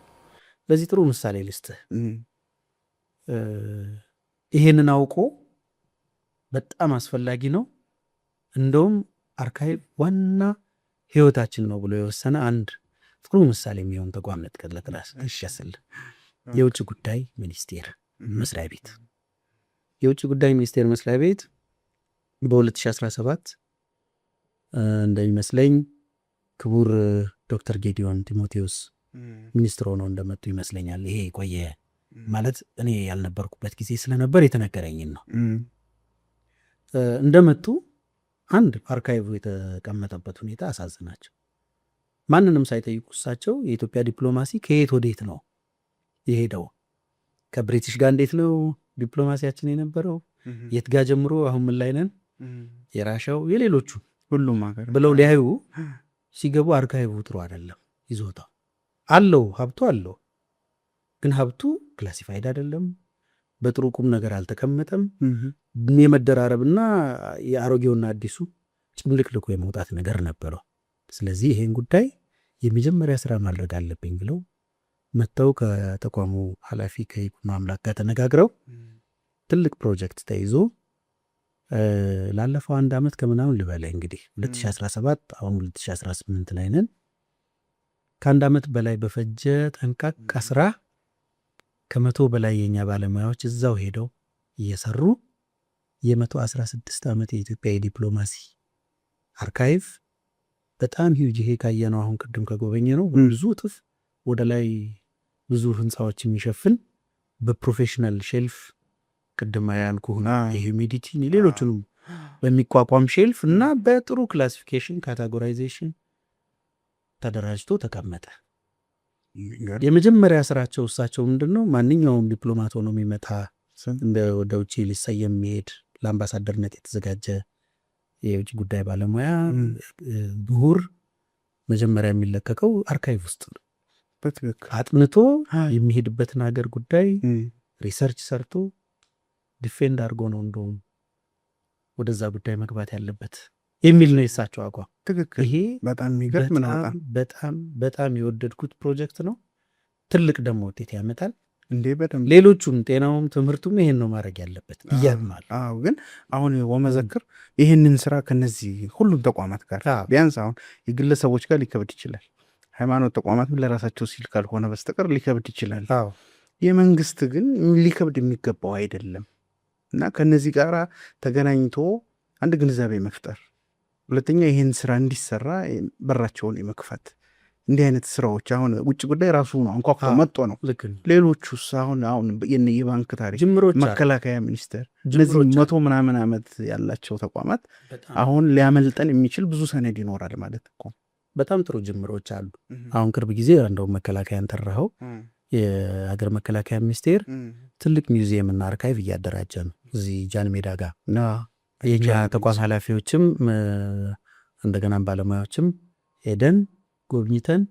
ለዚህ ጥሩ ምሳሌ ልስጥህ። ይሄንን አውቆ በጣም አስፈላጊ ነው፣ እንደውም archive ዋና ህይወታችን ነው ብሎ የወሰነ አንድ ጥሩ ምሳሌ የሚሆን ተቋም ልጥቀስ ስል የውጭ ጉዳይ ሚኒስቴር መስሪያ ቤት። የውጭ ጉዳይ ሚኒስቴር መስሪያ ቤት በ2017 እንደሚመስለኝ ክቡር ዶክተር ጌዲዮን ጢሞቴዎስ ሚኒስትር ሆነው እንደመጡ ይመስለኛል። ይሄ የቆየ ማለት እኔ ያልነበርኩበት ጊዜ ስለነበር የተነገረኝን ነው። እንደመጡ አንድ archive የተቀመጠበት ሁኔታ አሳዝናቸው። ማንንም ሳይጠይቁ እሳቸው የኢትዮጵያ ዲፕሎማሲ ከየት ወዴት ነው የሄደው፣ ከብሪቲሽ ጋር እንዴት ነው ዲፕሎማሲያችን የነበረው፣ የት ጋር ጀምሮ አሁን ምን ላይ ነን፣ የራሻው፣ የሌሎቹ ሁሉም ሀገር ብለው ሊያዩ ሲገቡ archive ጥሩ አይደለም። ይዞታው አለው፣ ሀብቱ አለው፣ ግን ሀብቱ classified አይደለም፣ በጥሩ ቁም ነገር አልተቀመጠም። የመደራረብና የአሮጌውና አዲሱ ጭምልቅልቁ የመውጣት ነገር ነበረው። ስለዚህ ይሄን ጉዳይ የመጀመሪያ ስራ ማድረግ አለብኝ ብለው መጥተው ከተቋሙ ኃላፊ ከይኩኖ አምላክ ጋር ተነጋግረው ትልቅ ፕሮጀክት ተይዞ ላለፈው አንድ ዓመት ከምናምን ልበለ እንግዲህ 2017፣ አሁን 2018 ላይ ነን። ከአንድ ዓመት በላይ በፈጀ ጠንቃቃ ስራ ከ100 በላይ የኛ ባለሙያዎች እዛው ሄደው እየሰሩ የ116 ዓመት የኢትዮጵያ የዲፕሎማሲ archive በጣም huge፣ ይሄ ካየነው አሁን ቅድም ከጎበኘነው ብዙ እጥፍ ወደ ላይ ብዙ ህንፃዎች የሚሸፍን፣ በ professional shelf፣ ቅድም ያልኩህ የ humidity ሌሎቹንም በሚቋቋም shelf እና በጥሩ classification categorization ተደራጅቶ ተቀመጠ። የመጀመሪያ ስራቸው እሳቸው ምንድን ነው፣ ማንኛውም ዲፕሎማት ሆኖ የሚመጣ፣ ወደ ውጭ ሊሰየም የሚሄድ፣ ለአምባሳደርነት የተዘጋጀ የውጭ ጉዳይ ባለሙያ፣ ምሁር መጀመሪያ የሚለቀቀው archive ውስጥ ነው። አጥንቶ የሚሄድበትን ሀገር ጉዳይ research ሰርቶ defend አድርጎ ነው እንደውም ወደዛ ጉዳይ መግባት ያለበት የሚል ነው የእሳቸው አቋም። ትክክል። ይሄ በጣም የሚገርም ነው። በጣም በጣም በጣም የወደድኩት ፕሮጀክት ነው። ትልቅ ደግሞ ውጤት ያመጣል። እንዴ በደንብ። ሌሎቹም ጤናውም ትምህርቱም ይሄን ነው ማድረግ ያለበት እያልማል። አዎ፣ ግን አሁን ወመዘክር ይህንን ስራ ከነዚህ ሁሉም ተቋማት ጋር ቢያንስ አሁን የግለሰቦች ጋር ሊከብድ ይችላል። ሃይማኖት ተቋማትም ለራሳቸው ሲል ካልሆነ በስተቀር ሊከብድ ይችላል። የመንግስት ግን ሊከብድ የሚገባው አይደለም እና ከነዚህ ጋር ተገናኝቶ አንድ ግንዛቤ መፍጠር ሁለተኛ ይህን ስራ እንዲሰራ በራቸውን የመክፈት እንዲህ አይነት ስራዎች አሁን ውጭ ጉዳይ ራሱ ነው አንኳኩቶ መጥቶ ነው። ሌሎቹስ አሁን አሁን የባንክ ታሪክ፣ መከላከያ ሚኒስቴር፣ እነዚህ 100 ምናምን ዓመት ያላቸው ተቋማት አሁን ሊያመልጠን የሚችል ብዙ ሰነድ ይኖራል ማለት እኮ። በጣም ጥሩ ጅምሮች አሉ። አሁን ቅርብ ጊዜ እንደውም መከላከያን ጠራኸው፣ የሀገር መከላከያ ሚኒስቴር ትልቅ ሚውዚየም እና archive እያደራጀ ነው እዚህ ጃን ሜዳ ጋር። የኛ ተቋም ኃላፊዎችም እንደገናም ባለሙያዎችም ሄደን ጎብኝተን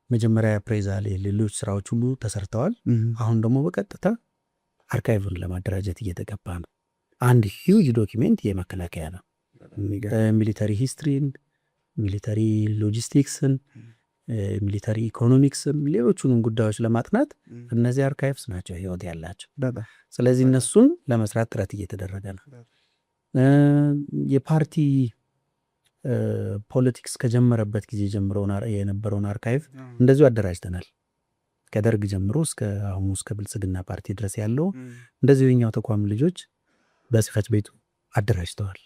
መጀመሪያ appraisal፣ ሌሎች ስራዎች ሁሉ ተሰርተዋል። አሁን ደግሞ በቀጥታ archive ን ለማደራጀት እየተገባ ነው። አንድ huge document የመከላከያ ነው። Military history ን፣ military logistics ን፣ military economics ን፣ ሌሎቹንም ጉዳዮች ለማጥናት እነዚህ archives ናቸው ህይወት ያላቸው። ስለዚህ እነሱን ለመስራት ጥረት እየተደረገ ነው። የፓርቲ politics ከጀመረበት ጊዜ ጀምሮ የነበረውን archive እንደዚሁ አደራጅተናል። ከደርግ ጀምሮ እስከ አሁኑ እስከ ብልጽግና ፓርቲ ድረስ ያለው እንደዚሁ የኛው ተቋም ልጆች በጽህፈት ቤቱ አደራጅተዋል።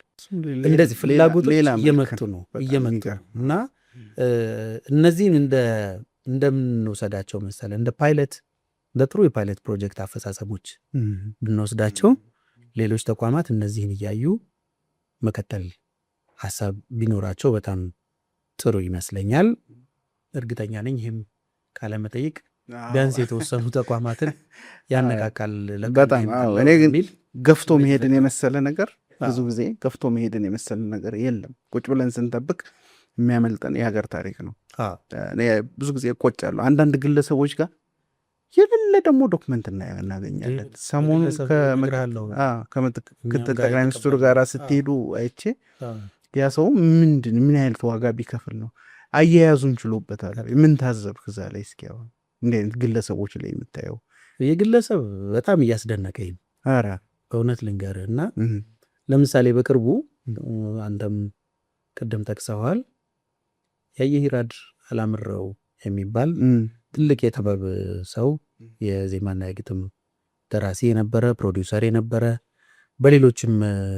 እንደዚህ ፍላጎቶች እየመጡ ነው እየመጡ ነው እና እነዚህን እንደምንወሰዳቸው መሰለ እንደ ፓይለት፣ እንደ ጥሩ የ pilot project አፈጻጸሞች ብንወስዳቸው ሌሎች ተቋማት እነዚህን እያዩ መቀጠል ሀሳብ ቢኖራቸው በጣም ጥሩ ይመስለኛል። እርግጠኛ ነኝ ይህም ቃለመጠይቅ ቢያንስ የተወሰኑ ተቋማትን ያነቃቃል። በጣም እኔ ግን ገፍቶ መሄድን የመሰለ ነገር፣ ብዙ ጊዜ ገፍቶ መሄድን የመሰለ ነገር የለም። ቁጭ ብለን ስንጠብቅ የሚያመልጠን የሀገር ታሪክ ነው። እኔ ብዙ ጊዜ እቆጫለሁ። አንዳንድ ግለሰቦች ጋር የሌለ ደግሞ document እናገኛለን። ሰሞኑን ከምክትል ጠቅላይ ሚኒስትሩ ጋር ስትሄዱ አይቼ ያ ሰው ምንድን ምን ያህል ዋጋ ቢከፍል ነው፣ አያያዙን ችሎበታል። ምን ታዘብክ እዛ ላይ? እስኪ አሁን እንዲህ አይነት ግለሰቦች ላይ የምታየው። የግለሰብ በጣም እያስደነቀኝ ነው። ኧረ በእውነት ልንገርህ እና ለምሳሌ በቅርቡ አንተም ቅድም ጠቅሰዋል፣ ያየህይራድ አላምረው የሚባል ትልቅ የጥበብ ሰው፣ የዜማና የግጥም ደራሲ የነበረ፣ ፕሮዲውሰር የነበረ፣ በሌሎችም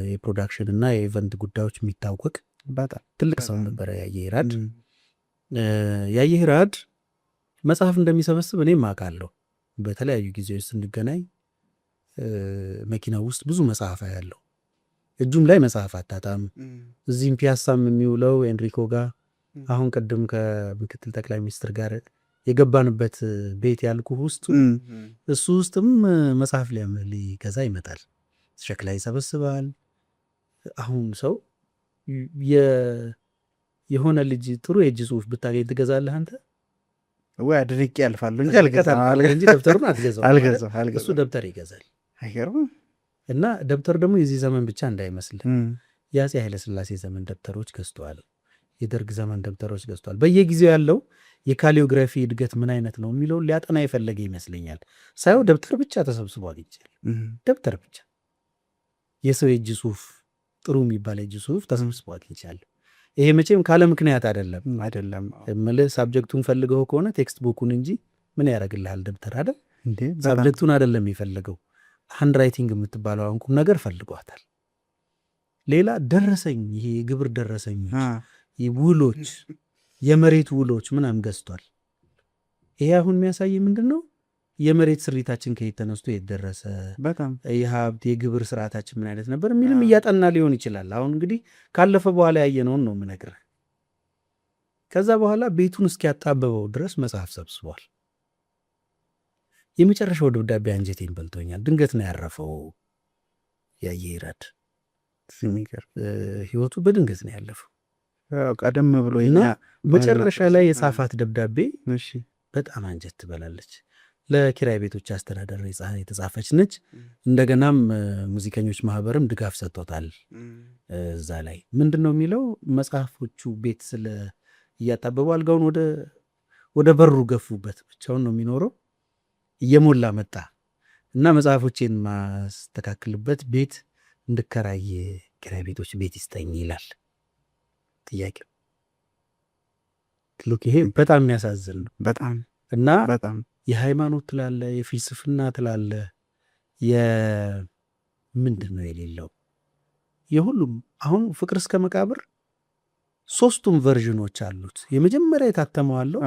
የ production እና የ event ጉዳዮች የሚታወቅ ትልቅ ሰው ነበረ ያየህይራድ። ያየህይራድ መጽሐፍ እንደሚሰበስብ እኔም አውቃለሁ። በተለያዩ ጊዜዎች ስንገናኝ መኪና ውስጥ ብዙ መጽሐፍ ያለው፣ እጁም ላይ መጽሐፍ አታጣም። እዚህም ፒያሳም የሚውለው ኤንሪኮ ጋር፣ አሁን ቅድም ከምክትል ጠቅላይ ሚኒስትር ጋር የገባንበት ቤት ያልኩህ ውስጥ እሱ ውስጥም መጽሐፍ ሊገዛ ይመጣል። ሸክላ ይሰበስባል። አሁን ሰው የሆነ ልጅ ጥሩ የእጅ ጽሁፍ ብታገኝ ትገዛለህ አንተ? ወይ አድንቄ ያልፋሉ እንጂ አልገዛም። እንጂ ደብተሩን አትገዛውም። አልገዛም። እሱ ደብተር ይገዛል። አይገርምም? እና ደብተር ደግሞ የዚህ ዘመን ብቻ እንዳይመስል፣ የአፄ ኃይለሥላሴ ዘመን ደብተሮች ገዝተዋል። የደርግ ዘመን ደብተሮች ገዝተዋል። በየጊዜው ያለው የ calligraphy እድገት ምን አይነት ነው የሚለውን ሊያጠና የፈለገ ይመስለኛል። ሳየው ደብተር ብቻ ተሰብስቦ አግኝቻለሁ። ደብተር ብቻ፣ የሰው የእጅ ጽሁፍ፣ ጥሩ የሚባል የእጅ ጽሁፍ ተሰብስቦ አግኝቻለሁ። ይሄ መቼም ካለ ምክንያት አይደለም። አይደለም። እምልህ subject ኡን ፈልገው ከሆነ textbook ኡን እንጂ ምን ያደርግልሃል ደብተር አይደል? Subject ኡን አይደለም የፈለገው፣ handwriting የምትባለው ቁም ነገር ፈልጓታል። ሌላ ደረሰኝ፣ ይሄ የግብር ደረሰኞች፣ ውሎች፣ የመሬት ውሎች ምናምን ገዝቷል። ይሄ አሁን የሚያሳይ ምንድን ነው? የመሬት ስሪታችን ከየት ተነስቶ የት ደረሰ፣ የሀብት የግብር ስርዓታችን ምን አይነት ነበር የሚልም እያጠና ሊሆን ይችላል። አሁን እንግዲህ ካለፈ በኋላ ያየነውን ነው የምነግርህ። ከዛ በኋላ ቤቱን እስኪያጣበበው ድረስ መጽሐፍ ሰብስቧል። የመጨረሻው ደብዳቤ አንጀቴን በልቶኛል። ድንገት ነው ያረፈው። ያየህይራድ ህይወቱ በድንገት ነው ያለፈው። ቀደም ብሎ እና መጨረሻ ላይ የጻፋት ደብዳቤ በጣም አንጀት ትበላለች። ለኪራይ ቤቶች አስተዳደር የተጻፈች ነች። እንደገናም ሙዚቀኞች ማህበርም ድጋፍ ሰጥቶታል። እዛ ላይ ምንድን ነው የሚለው? መጽሐፎቹ ቤት ስለ እያጣበቡ አልጋውን ወደ በሩ ገፉበት። ብቻውን ነው የሚኖረው። እየሞላ መጣ እና መጽሐፎቼን ማስተካክልበት ቤት እንድከራይ ኪራይ ቤቶች ቤት ይስጠኝ ይላል ጥያቄው። Look፣ ይሄ በጣም የሚያሳዝን ነው። በጣም። እና በጣም። የሃይማኖት ትላለ፣ የፍልስፍና ትላለ፣ የምንድን ነው የሌለው? የሁሉም፣ አሁን ፍቅር እስከ መቃብር ሶስቱም version ኦች አሉት። የመጀመሪያ የታተመው አለው።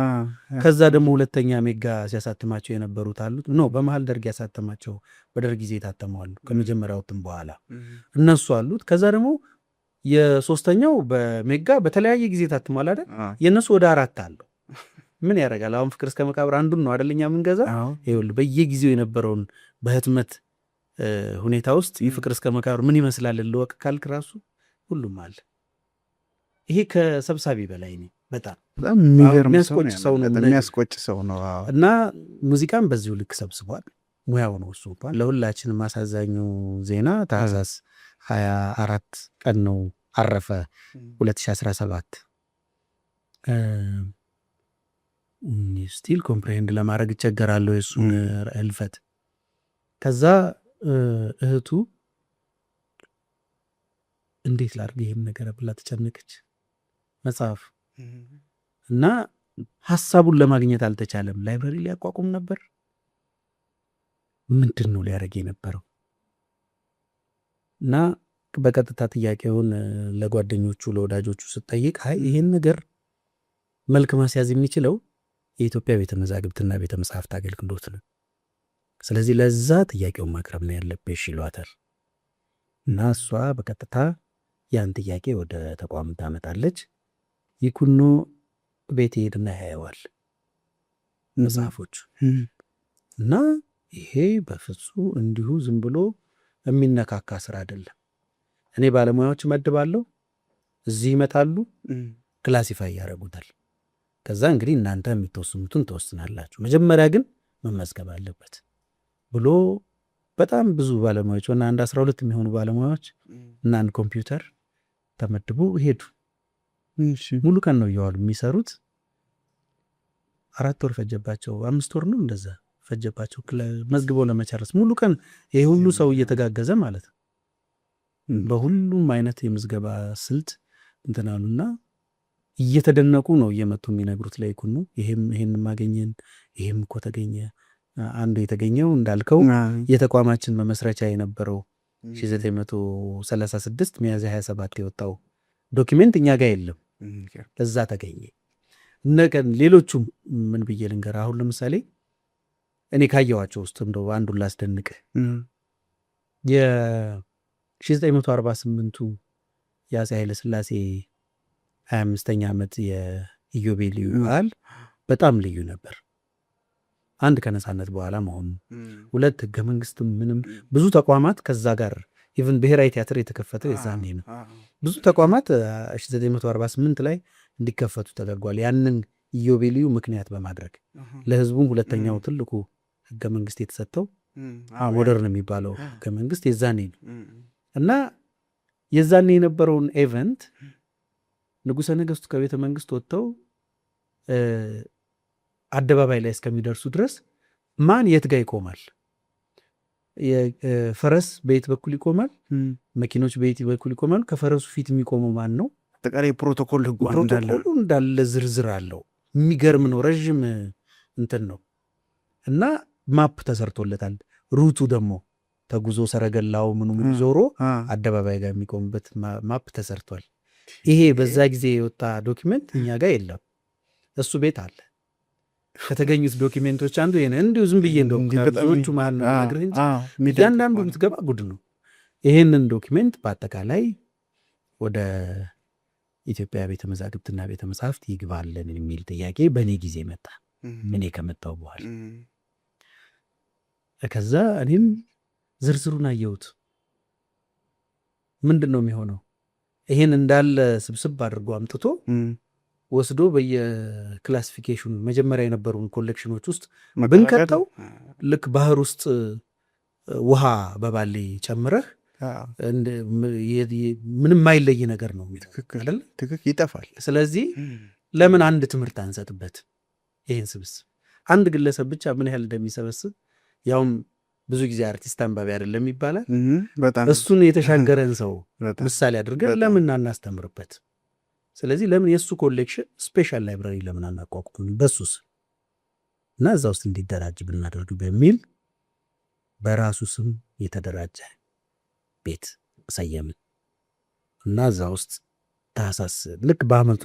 ከዛ ደግሞ ሁለተኛ ሜጋ ሲያሳትማቸው የነበሩት አሉት። No፣ በመሀል ደርግ ያሳተማቸው፣ በደርግ ጊዜ የታተመው አሉ። ከመጀመሪያው እትም በኋላ እነሱ አሉት። ከዛ ደግሞ የሶስተኛው በሜጋ በተለያየ ጊዜ ታትሟል አይደል? የእነሱ ወደ አራት አለው። ምን ያደርጋል፣ አሁን ፍቅር እስከ መቃብር አንዱን ነው አይደል እኛ የምንገዛ? ይኸውልህ፣ በየጊዜው የነበረውን በህትመት ሁኔታ ውስጥ ይህ ፍቅር እስከ መቃብር ምን ይመስላል ልወቅ ካልክ ራሱ ሁሉም አለ። ይሄ ከሰብሳቢ በላይ ነው። በጣም በጣም የሚገርም ሰው የሚያስቆጭ ሰው ነው። የሚያስቆጭ ሰው ነው። እና ሙዚቃም በዚሁ ልክ ሰብስቧል። ሙያው ነው እሱ እንኳን። ለሁላችንም አሳዛኙ ዜና ታህሳስ 24 ቀን ነው አረፈ፣ 2017። Still comprehend ለማድረግ እቸገራለሁ የእሱን ህልፈት። ከዛ እህቱ እንዴት ላድርግ ይህን ነገር ብላ ተጨነቀች። መጽሐፍ እና ሀሳቡን ለማግኘት አልተቻለም። Library ሊያቋቁም ነበር። ምንድን ነው ሊያደርግ የነበረው? እና በቀጥታ ጥያቄውን ለጓደኞቹ፣ ለወዳጆቹ ስጠይቅ አይ፣ ይህን ነገር መልክ ማስያዝ የሚችለው የኢትዮጵያ ቤተ መዛግብትና ቤተ መጻሕፍት አገልግሎት ነው። ስለዚህ ለዛ ጥያቄውን ማቅረብ ነው ያለብሽ ይሏታል። እና እሷ በቀጥታ ያን ጥያቄ ወደ ተቋም ታመጣለች። ይኩኖ ቤት ይሄድና ያየዋል መጽሐፎቹ፣ እና ይሄ በፍጹም እንዲሁ ዝም ብሎ የሚነካካ ስራ አይደለም። እኔ ባለሙያዎች እመድባለሁ፣ እዚህ ይመጣሉ፣ classify ያደርጉታል። ከዛ እንግዲህ እናንተ የምትወስኑትን ትወስናላችሁ። መጀመሪያ ግን መመዝገብ አለበት ብሎ በጣም ብዙ ባለሙያዎች እና አንድ 12 የሚሆኑ ባለሙያዎች እና አንድ ኮምፒውተር ተመድቦ ሄዱ። ሙሉ ቀን ነው እየዋሉ የሚሰሩት። 4 ወር ፈጀባቸው፣ 5 ወር ነው እንደዛ ፈጀባቸው መዝግበው ለመጨረስ። ሙሉ ቀን ይሄ ሁሉ ሰው እየተጋገዘ ማለት ነው። በሁሉም አይነት የምዝገባ ስልት እንትን አሉና እየተደነቁ ነው እየመጡ የሚነግሩት ለይኩኖ። ይሄም ይሄን ማገኘን፣ ይሄም እኮ ተገኘ። አንዱ የተገኘው እንዳልከው የተቋማችን መመስረቻ የነበረው 1936 ሚያዝያ 27 የወጣው document እኛ ጋር የለም፣ እዛ ተገኘ። እነቀን ሌሎቹም ምን ብዬ ልንገር፣ አሁን ለምሳሌ እኔ ካየኋቸው ውስጥ እንደው አንዱን ላስደንቅህ። የ1948ቱ የአፄ ኃይለ ሥላሴ 25ኛ ዓመት የኢዮቤልዩ በዓል በጣም ልዩ ነበር። አንድ፣ ከነፃነት በኋላ መሆኑ፣ ሁለት፣ ህገ መንግስትም ምንም ብዙ ተቋማት ከዛ ጋር፣ even ብሔራዊ ቲያትር የተከፈተው የዛኔ ነው። ብዙ ተቋማት 1948 ላይ እንዲከፈቱ ተደርጓል። ያንን ኢዮቤልዩ ምክንያት በማድረግ ለህዝቡም ሁለተኛው ትልቁ ህገ መንግስት የተሰጠው፣ modern የሚባለው ህገ መንግስት የዛኔ ነው። እና የዛኔ የነበረውን event ንጉሠ ነገስቱ ከቤተ መንግስት ወጥተው አደባባይ ላይ እስከሚደርሱ ድረስ ማን የት ጋር ይቆማል፣ ፈረስ በየት በኩል ይቆማል፣ መኪኖች በየት በኩል ይቆማሉ፣ ከፈረሱ ፊት የሚቆመው ማን ነው? አጠቃላይ ፕሮቶኮል ህጉ እንዳለ። ፕሮቶኮሉ እንዳለ ዝርዝር አለው። የሚገርም ነው። ረዥም እንትን ነው እና map ተሰርቶለታል። Route ኡ ደግሞ ተጉዞ ሰረገላው ምኑ ምኑ ዞሮ አደባባይ ጋር የሚቆምበት map ተሰርቷል። ይሄ በዛ ጊዜ የወጣ document እኛ ጋር የለም፣ እሱ ቤት አለ። ከተገኙት document ኦች አንዱ ይሄ ነው። እንዲሁ ዝም ብዬ እንደው ብዙዎቹ መሀል ነው የምነግርህ እንጂ እያንዳንዱ የምትገባ ጉድ ነው። ይሄንን document በአጠቃላይ ወደ ኢትዮጵያ ቤተ መዛግብትና ቤተ መጻሕፍት ይግባልን የሚል ጥያቄ በእኔ ጊዜ መጣ። እኔ ከመጣሁ በኋላ ከዛ እኔም ዝርዝሩን አየሁት። ምንድን ነው የሚሆነው? ይሄን እንዳለ ስብስብ አድርጎ አምጥቶ ወስዶ በየ classification ኑ መጀመሪያ የነበሩን collection ኦች ውስጥ ብንከተው ልክ ባህር ውስጥ ውሃ በባሌ ጨምረህ ምንም የማይለይ ነገር ነው አይደለ? ትክክል፣ ይጠፋል። ስለዚህ ለምን አንድ ትምህርት አንሰጥበት? ይህን ስብስብ አንድ ግለሰብ ብቻ ምን ያህል እንደሚሰበስብ፣ ያውም ብዙ ጊዜ አርቲስት አንባቢ አይደለም ይባላል። እሱን የተሻገረን ሰው ምሳሌ አድርገን ለምን አናስተምርበት? ስለዚህ ለምን የእሱ collection special library ለምን አናቋቁም በሱስ እና እዛ ውስጥ እንዲደራጅ ብናደርግ በሚል በራሱ ስም የተደራጀ ቤት ሰየምን እና እዛ ውስጥ ታህሳስ ልክ በአመቱ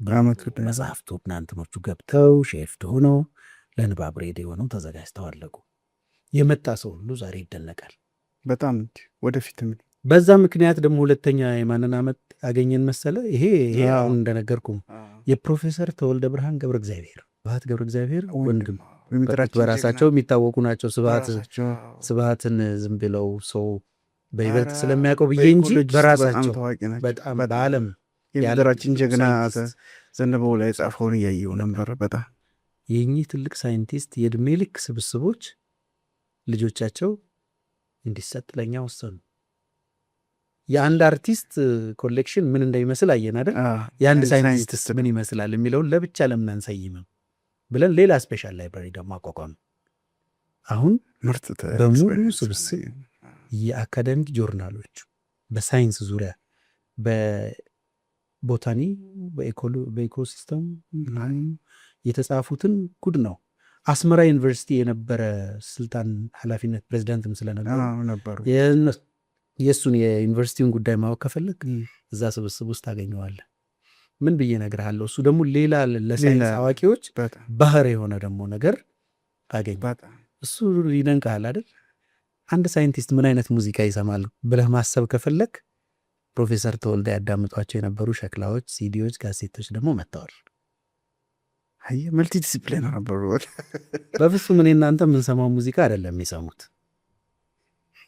በአመቱ መጽሐፍቱ እናንትኖቹ ገብተው shelved ሆነው ለንባብ ready ሆነው ተዘጋጅተው አለቁ። የመጣ ሰው ሁሉ ዛሬ ይደነቃል። በጣም ወደፊትም በዛ ምክንያት ደግሞ ሁለተኛ የማንን አመት አገኘን መሰለ? ይሄ አሁን እንደነገርኩ የፕሮፌሰር ተወልደ ብርሃን ገብረ እግዚአብሔር፣ ስብሐት ገብረ እግዚአብሔር ወንድም፣ በራሳቸው የሚታወቁ ናቸው። ስብሐትን ዝም ብለው ሰው በይበልጥ ስለሚያውቀው ብዬ እንጂ በራሳቸው በጣም በዓለም የምድራችን ጀግና ዘነበው ላይ ጻፈውን እያየው ነበር። በጣም የእኚህ ትልቅ ሳይንቲስት የእድሜ ልክ ስብስቦች ልጆቻቸው እንዲሰጥ ለእኛ ወሰኑ። የአንድ አርቲስት collection ምን እንደሚመስል አየን አይደል? የአንድ ሳይንቲስት ምን ይመስላል የሚለውን ለብቻ ለምን አንሰይምም ብለን ሌላ special library ደግሞ አቋቋም። አሁን ምርጥ በሙሉ ስብስብ የ academic journal ኦች በሳይንስ ዙሪያ፣ በ botany፣ በ ecosystem የተጻፉትን ጉድ ነው። አስመራ ዩኒቨርሲቲ የነበረ ስልጣን ኃላፊነት ፕሬዚዳንትም ስለነበሩ የእሱን የዩኒቨርሲቲውን ጉዳይ ማወቅ ከፈለግ እዛ ስብስብ ውስጥ ታገኘዋለህ። ምን ብዬ እነግርሃለሁ። እሱ ደግሞ ሌላ ለሳይንስ አዋቂዎች ባህር የሆነ ደግሞ ነገር አገኘ። እሱ ይደንቅሃል አይደል? አንድ ሳይንቲስት ምን አይነት ሙዚቃ ይሰማል ብለህ ማሰብ ከፈለግ ፕሮፌሰር ተወልደ ያዳምጧቸው የነበሩ ሸክላዎች፣ ሲዲዎች፣ ካሴቶች ደግሞ መጥተዋል። Multidiscipline ነበሩ። በፍጹም እኔ እናንተ የምንሰማው ሙዚቃ አይደለም የሚሰሙት።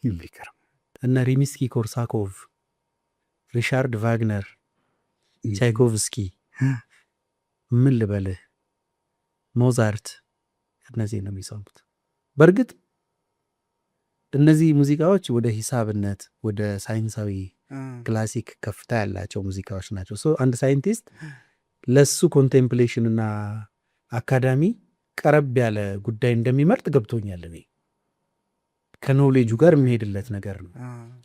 የሚገርም። እነ ሪሚስኪ ኮርሳኮቭ፣ ሪቻርድ ቫግነር፣ ቻይኮቭስኪ፣ ምን ልበልህ፣ ሞዛርት፣ እነዚህ ነው የሚሰሙት። በእርግጥ እነዚህ ሙዚቃዎች ወደ ሂሳብነት፣ ወደ ሳይንሳዊ classic ከፍታ ያላቸው ሙዚቃዎች ናቸው። አንድ ሳይንቲስት ለሱ contemplation እና አካዳሚ ቀረብ ያለ ጉዳይ እንደሚመርጥ ገብቶኛል። እኔ ከኖሌጁ ጋር የሚሄድለት ነገር ነው።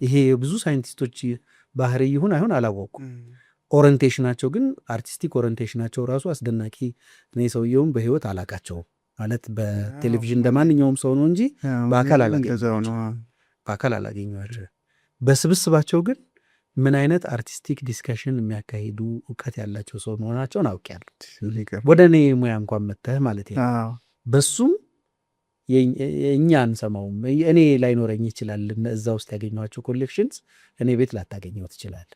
ይሄ የብዙ ሳይንቲስቶች ባህሪ ይሁን አይሁን አላወቅኩም። Orientation ኣቸው ግን፣ artistic orientation ኣቸው ራሱ አስደናቂ። እኔ ሰውየውም በህይወት አላቃቸውም፣ ማለት በቴሌቪዥን እንደ ማንኛውም ሰው ነው እንጂ በአካል አላገኘኋቸውም። በስብስባቸው ግን ምን አይነት artistic discussion የሚያካሂዱ እውቀት ያላቸው ሰው መሆናቸውን አውቄያለሁ። ወደ እኔ ሙያ እንኳን መተህ ማለት ነው። በሱም እኛ አንሰማውም። እኔ ላይኖረኝ ይችላል። እዛ ውስጥ ያገኘኋቸው collections እኔ ቤት ላታገኘው ትችላል።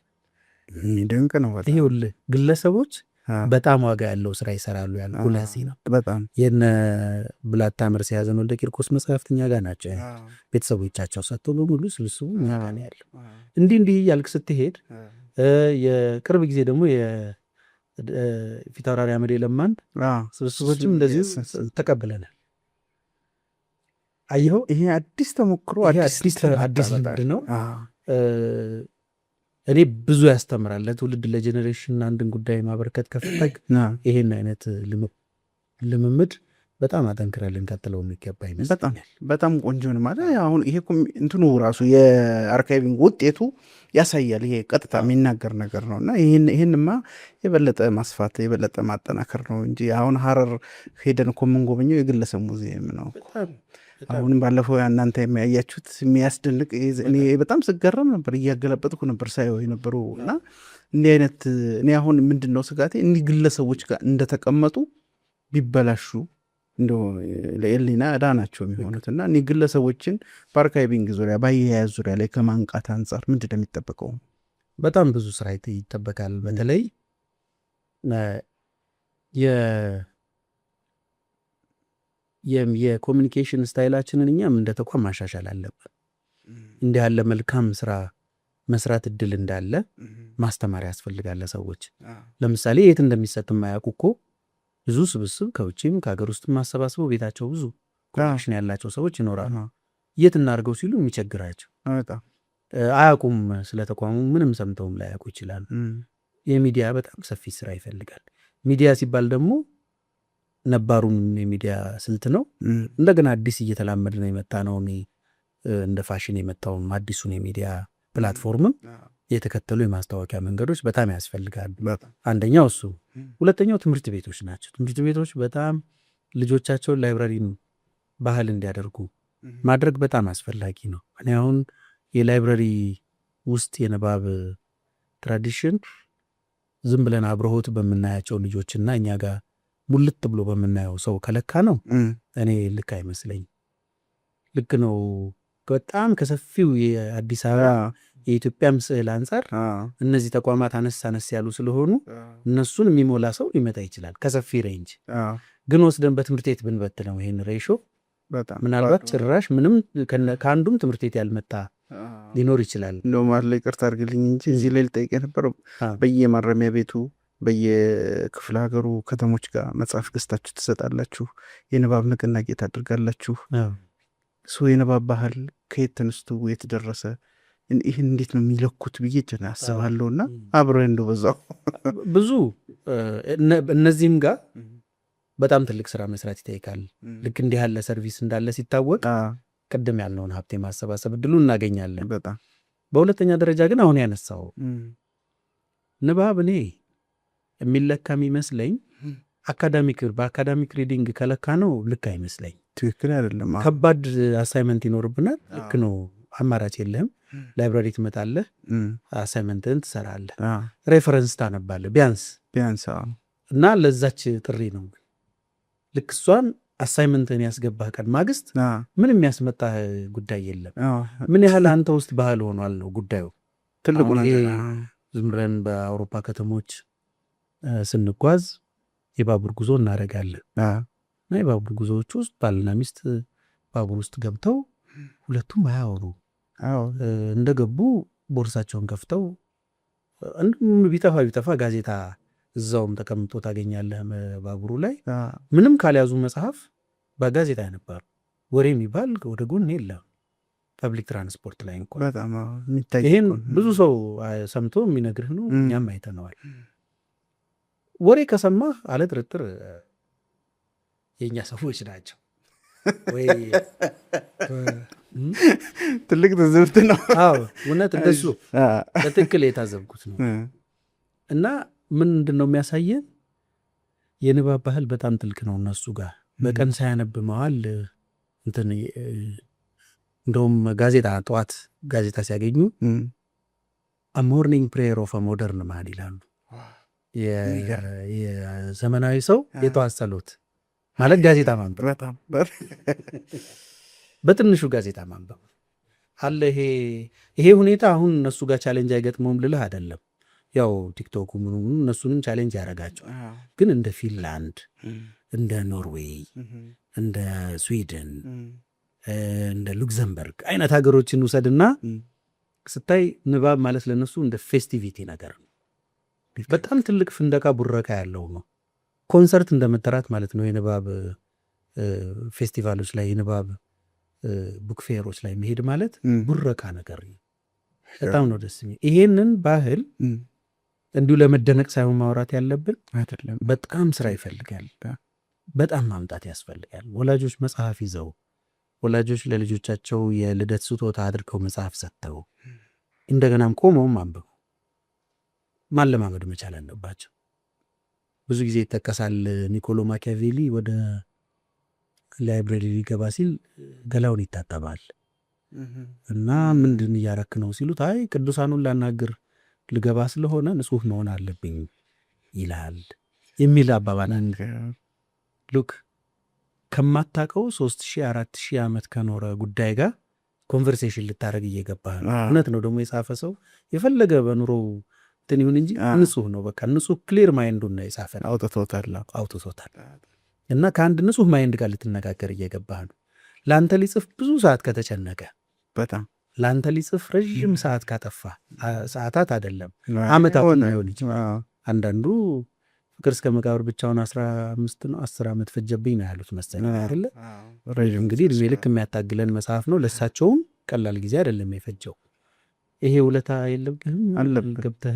ድንቅ ነው። ይኸውልህ ግለሰቦች በጣም ዋጋ ያለው ስራ ይሰራሉ ያልኩህ ለዚህ ነው። በጣም። የነ ብላታ መርስዔ ወልደ ቂርቆስ መጽሐፍት እኛ ጋር ናቸው። ቤተሰቦቻቸው ሰጥተው በሙሉ ስብስቡ እኛ ጋር ነው ያለው። እንዲህ እንዲህ እያልክ ስትሄድ የቅርብ ጊዜ ደግሞ የፊታውራሪ አመዴ ለማን ስብስቦችም እንደዚሁ ተቀብለናል። አየኸው፣ ይሄ አዲስ ተሞክሮ። አዲስ ልምድ ነው። እኔ ብዙ ያስተምራል። ለትውልድ፣ ለ generation አንድን ጉዳይ ማበረከት ከፈለግ ይሄን አይነት ልምምድ በጣም አጠንክረን ልንቀጥለው የሚገባ ይመስለኛል። በጣም ቆንጆ ነው። ማለት አሁን ይሄ እንትኑ ራሱ የ archiving ውጤቱ ያሳያል። ይሄ ቀጥታ የሚናገር ነገር ነው እና ይህንማ የበለጠ ማስፋት፣ የበለጠ ማጠናከር ነው እንጂ አሁን ሀረር ሄደን እኮ የምንጎበኘው የግለሰብ ሙዚየም ነው። አሁንም ባለፈው እናንተ የሚያያችሁት የሚያስደንቅ፣ እኔ በጣም ስገረም ነበር፣ እያገለበጥኩ ነበር ሳየው የነበሩ። እና እንዲህ አይነት፣ እኔ አሁን ምንድን ነው ስጋቴ፣ እኒህ ግለሰቦች ጋር እንደተቀመጡ ቢበላሹ እንደው ለኤሊና እዳ ናቸው የሚሆኑት። እና እኒህ ግለሰቦችን በ archiving ዙሪያ፣ በአያያዝ ዙሪያ ላይ ከማንቃት አንጻር ምንድን ነው የሚጠበቀው? በጣም ብዙ ስራ ይጠበቃል። በተለይ የ communication style ኣችንን እኛም እንደ ተቋም ማሻሻል አለብን። እንዲህ ያለ መልካም ስራ መስራት እድል እንዳለ ማስተማር ያስፈልጋል ለሰዎች። ለምሳሌ የት እንደሚሰጥ የማያውቁ እኮ ብዙ ስብስብ ከውጭም ከሀገር ውስጥ ማሰባስበው ቤታቸው ብዙ collection ያላቸው ሰዎች ይኖራሉ። የት እናድርገው ሲሉ የሚቸግራቸው፣ አያውቁም፣ ስለ ተቋሙ ምንም ሰምተውም ላያውቁ ይችላሉ። የሚዲያ በጣም ሰፊ ስራ ይፈልጋል። ሚዲያ ሲባል ደግሞ ነባሩን የሚዲያ ስልት ነው። እንደገና አዲስ እየተላመድ ነው የመጣ ነው። እንደ ፋሽን የመጣውም አዲሱን የሚዲያ platform ም የተከተሉ የማስታወቂያ መንገዶች በጣም ያስፈልጋሉ። አንደኛው እሱ፣ ሁለተኛው ትምህርት ቤቶች ናቸው። ትምህርት ቤቶች በጣም ልጆቻቸውን library ን ባህል እንዲያደርጉ ማድረግ በጣም አስፈላጊ ነው። እኔ አሁን የ library ውስጥ የንባብ tradition ዝም ብለን አብረሆት በምናያቸው ልጆችና እኛ ጋር ሙልት ብሎ በምናየው ሰው ከለካ ነው እኔ ልክ አይመስለኝ። ልክ ነው። በጣም ከሰፊው የአዲስ አበባ የኢትዮጵያም ስዕል አንጻር እነዚህ ተቋማት አነስ አነስ ያሉ ስለሆኑ እነሱን የሚሞላ ሰው ሊመጣ ይችላል ከሰፊ range። ግን ወስደን በትምህርት ቤት ብንበትነው ይሄን ratio ምናልባት ጭራሽ ምንም ከአንዱም ትምህርት ቤት ያልመጣ ሊኖር ይችላል። እንደውም አለ፣ ይቅርታ አድርግልኝ እንጂ እዚህ ላይ ልጠይቅ የነበረው በየማረሚያ ቤቱ፣ በየክፍለ ሀገሩ ከተሞች ጋር መጽሐፍ ገዝታችሁ ትሰጣላችሁ፣ የንባብ ንቅናቄ ታደርጋላችሁ። So የንባብ ባህል ከየት ተነስቶ የት ደረሰ፣ ይህን እንዴት ነው የሚለኩት ብዬ አስባለሁ። እና አብረህ እንደው በዛው ብዙ እነዚህም ጋር በጣም ትልቅ ስራ መስራት ይጠይቃል። ልክ እንዲህ ያለ service እንዳለ ሲታወቅ ቅድም ያልነውን ሀብት የማሰባሰብ እድሉ እናገኛለን። በሁለተኛ ደረጃ ግን አሁን ያነሳው ንባብ እኔ የሚለካ የሚመስለኝ በ academic reading ከለካ ነው ልክ አይመስለኝ። ትክክል አይደለም። ከባድ assignment ይኖርብናል። ልክ ነው። አማራጭ የለህም። Library ትመጣለህ፣ assignment ህን ትሰራለህ፣ reference ታነባለህ ቢያንስ ቢያንስ እና ለዛች ጥሪ ነው። ልክ እሷን assignment ህን ያስገባህ ቀን ማግስት ምን የሚያስመጣህ ጉዳይ የለም። ምን ያህል አንተ ውስጥ ባህል ሆኗል ነው ጉዳዩ። ትልቁ ነገር። ዝም ብለን በአውሮፓ ከተሞች ስንጓዝ የባቡር ጉዞ እናደርጋለን እና የባቡር ጉዞዎች ውስጥ ባልና ሚስት ባቡር ውስጥ ገብተው ሁለቱም አያወሩ። እንደገቡ ቦርሳቸውን ከፍተው ቢጠፋ ቢጠፋ ጋዜጣ እዛውም ተቀምጦ ታገኛለህ። ባቡሩ ላይ ምንም ካልያዙ መጽሐፍ በጋዜጣ ያነባሉ። ወሬ የሚባል ወደ ጎን የለም። Public transport ላይ እንኳን ይህን ብዙ ሰው ሰምቶ የሚነግርህ ነው። እኛም አይተነዋል። ወሬ ከሰማህ አለ ጥርጥር የእኛ ሰዎች ናቸው ወይ ትልቅ ትዝብት ነው። አዎ እውነት እንደሱ በትክክል የታዘብኩት ነው። እና ምንድን ነው የሚያሳየን የንባብ ባህል በጣም ጥልቅ ነው እነሱ ጋር። በቀን ሳያነብ መዋል እንትን እንደውም ጋዜጣ ጠዋት ጋዜጣ ሲያገኙ "morning prayer of modern man" ይላሉ። የዘመናዊ ሰው የጠዋት ጸሎት ማለት ጋዜጣ ማንበብ፣ በትንሹ ጋዜጣ ማንበብ አለ። ይሄ ሁኔታ አሁን እነሱ ጋር challenge አይገጥመውም ልልህ አይደለም። ያው ቲክቶኩ ምኑ እነሱንም challenge ያደርጋቸዋል። ግን እንደ ፊንላንድ፣ እንደ ኖርዌይ፣ እንደ ስዊድን፣ እንደ ሉክዘምበርግ አይነት ሀገሮችን ውሰድና ስታይ ንባብ ማለት ለነሱ እንደ festivity ነገር ነው። በጣም ትልቅ ፍንደቃ ቡረካ ያለው ነው። ኮንሰርት እንደመጠራት ማለት ነው። የንባብ ፌስቲቫሎች ላይ፣ የንባብ book fair ኦች ላይ መሄድ ማለት ቡረካ ነገር ነው። በጣም ነው ደስ የሚል። ይሄንን ባህል እንዲሁ ለመደነቅ ሳይሆን ማውራት ያለብን አይደለም። በጣም ስራ ይፈልጋል። በጣም ማምጣት ያስፈልጋል። ወላጆች መጽሐፍ ይዘው፣ ወላጆች ለልጆቻቸው የልደት ስጦታ አድርገው መጽሐፍ ሰጥተው እንደገናም ቆመውም አንብበው ማለማመድ መቻል አለባቸው። ብዙ ጊዜ ይጠቀሳል። ኒኮሎ ማኪያቬሊ ወደ library ሊገባ ሲል ገላውን ይታጠባል እና ምንድን እያረክ ነው ሲሉት አይ ቅዱሳኑን ላናግር ልገባ ስለሆነ ንጹህ መሆን አለብኝ ይላል የሚል አባባል አለ። Look፣ ከማታውቀው 3000 4000 ዓመት ከኖረ ጉዳይ ጋር conversation ልታደረግ እየገባህ ነው። እውነት ነው ደግሞ የጻፈ ሰው የፈለገ በኑሮው እንትን ይሁን እንጂ ንጹህ ነው። በቃ ንጹህ clear mind ኡን ነው የጻፈ ነው። አውጥቶታል። አውጥቶታል። እና ከአንድ ንጹህ mind ጋር ልትነጋገር እየገባህ ነው። ለአንተ ሊጽፍ ብዙ ሰዓት ከተጨነቀ በጣም ለአንተ ሊጽፍ ረዥም ሰዓት ካጠፋ፣ ሰዓታት አይደለም ዓመታት ሊሆን ይችላል። አንዳንዱ ፍቅር እስከ መቃብር ብቻውን 15 ነው 10 ዓመት ፈጀብኝ ነው ያሉት መሰለኝ አይደለ? እንግዲህ እድሜ ልክ የሚያታግለን መጽሐፍ ነው። ለእሳቸውም ቀላል ጊዜ አይደለም የፈጀው። ይሄ ውለታ የለብህም ገብተህ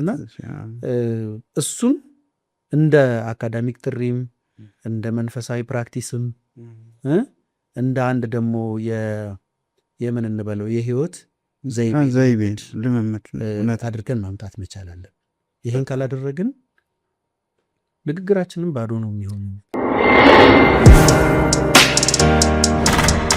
እና እሱን እንደ academic ጥሪም፣ እንደ መንፈሳዊ practice ም፣ እንደ አንድ ደግሞ የምን እንበለው የህይወት ዘይቤ ልምምድ አድርገን ማምጣት መቻል አለብን። ይህን ካላደረግን ንግግራችንም ባዶ ነው የሚሆኑ።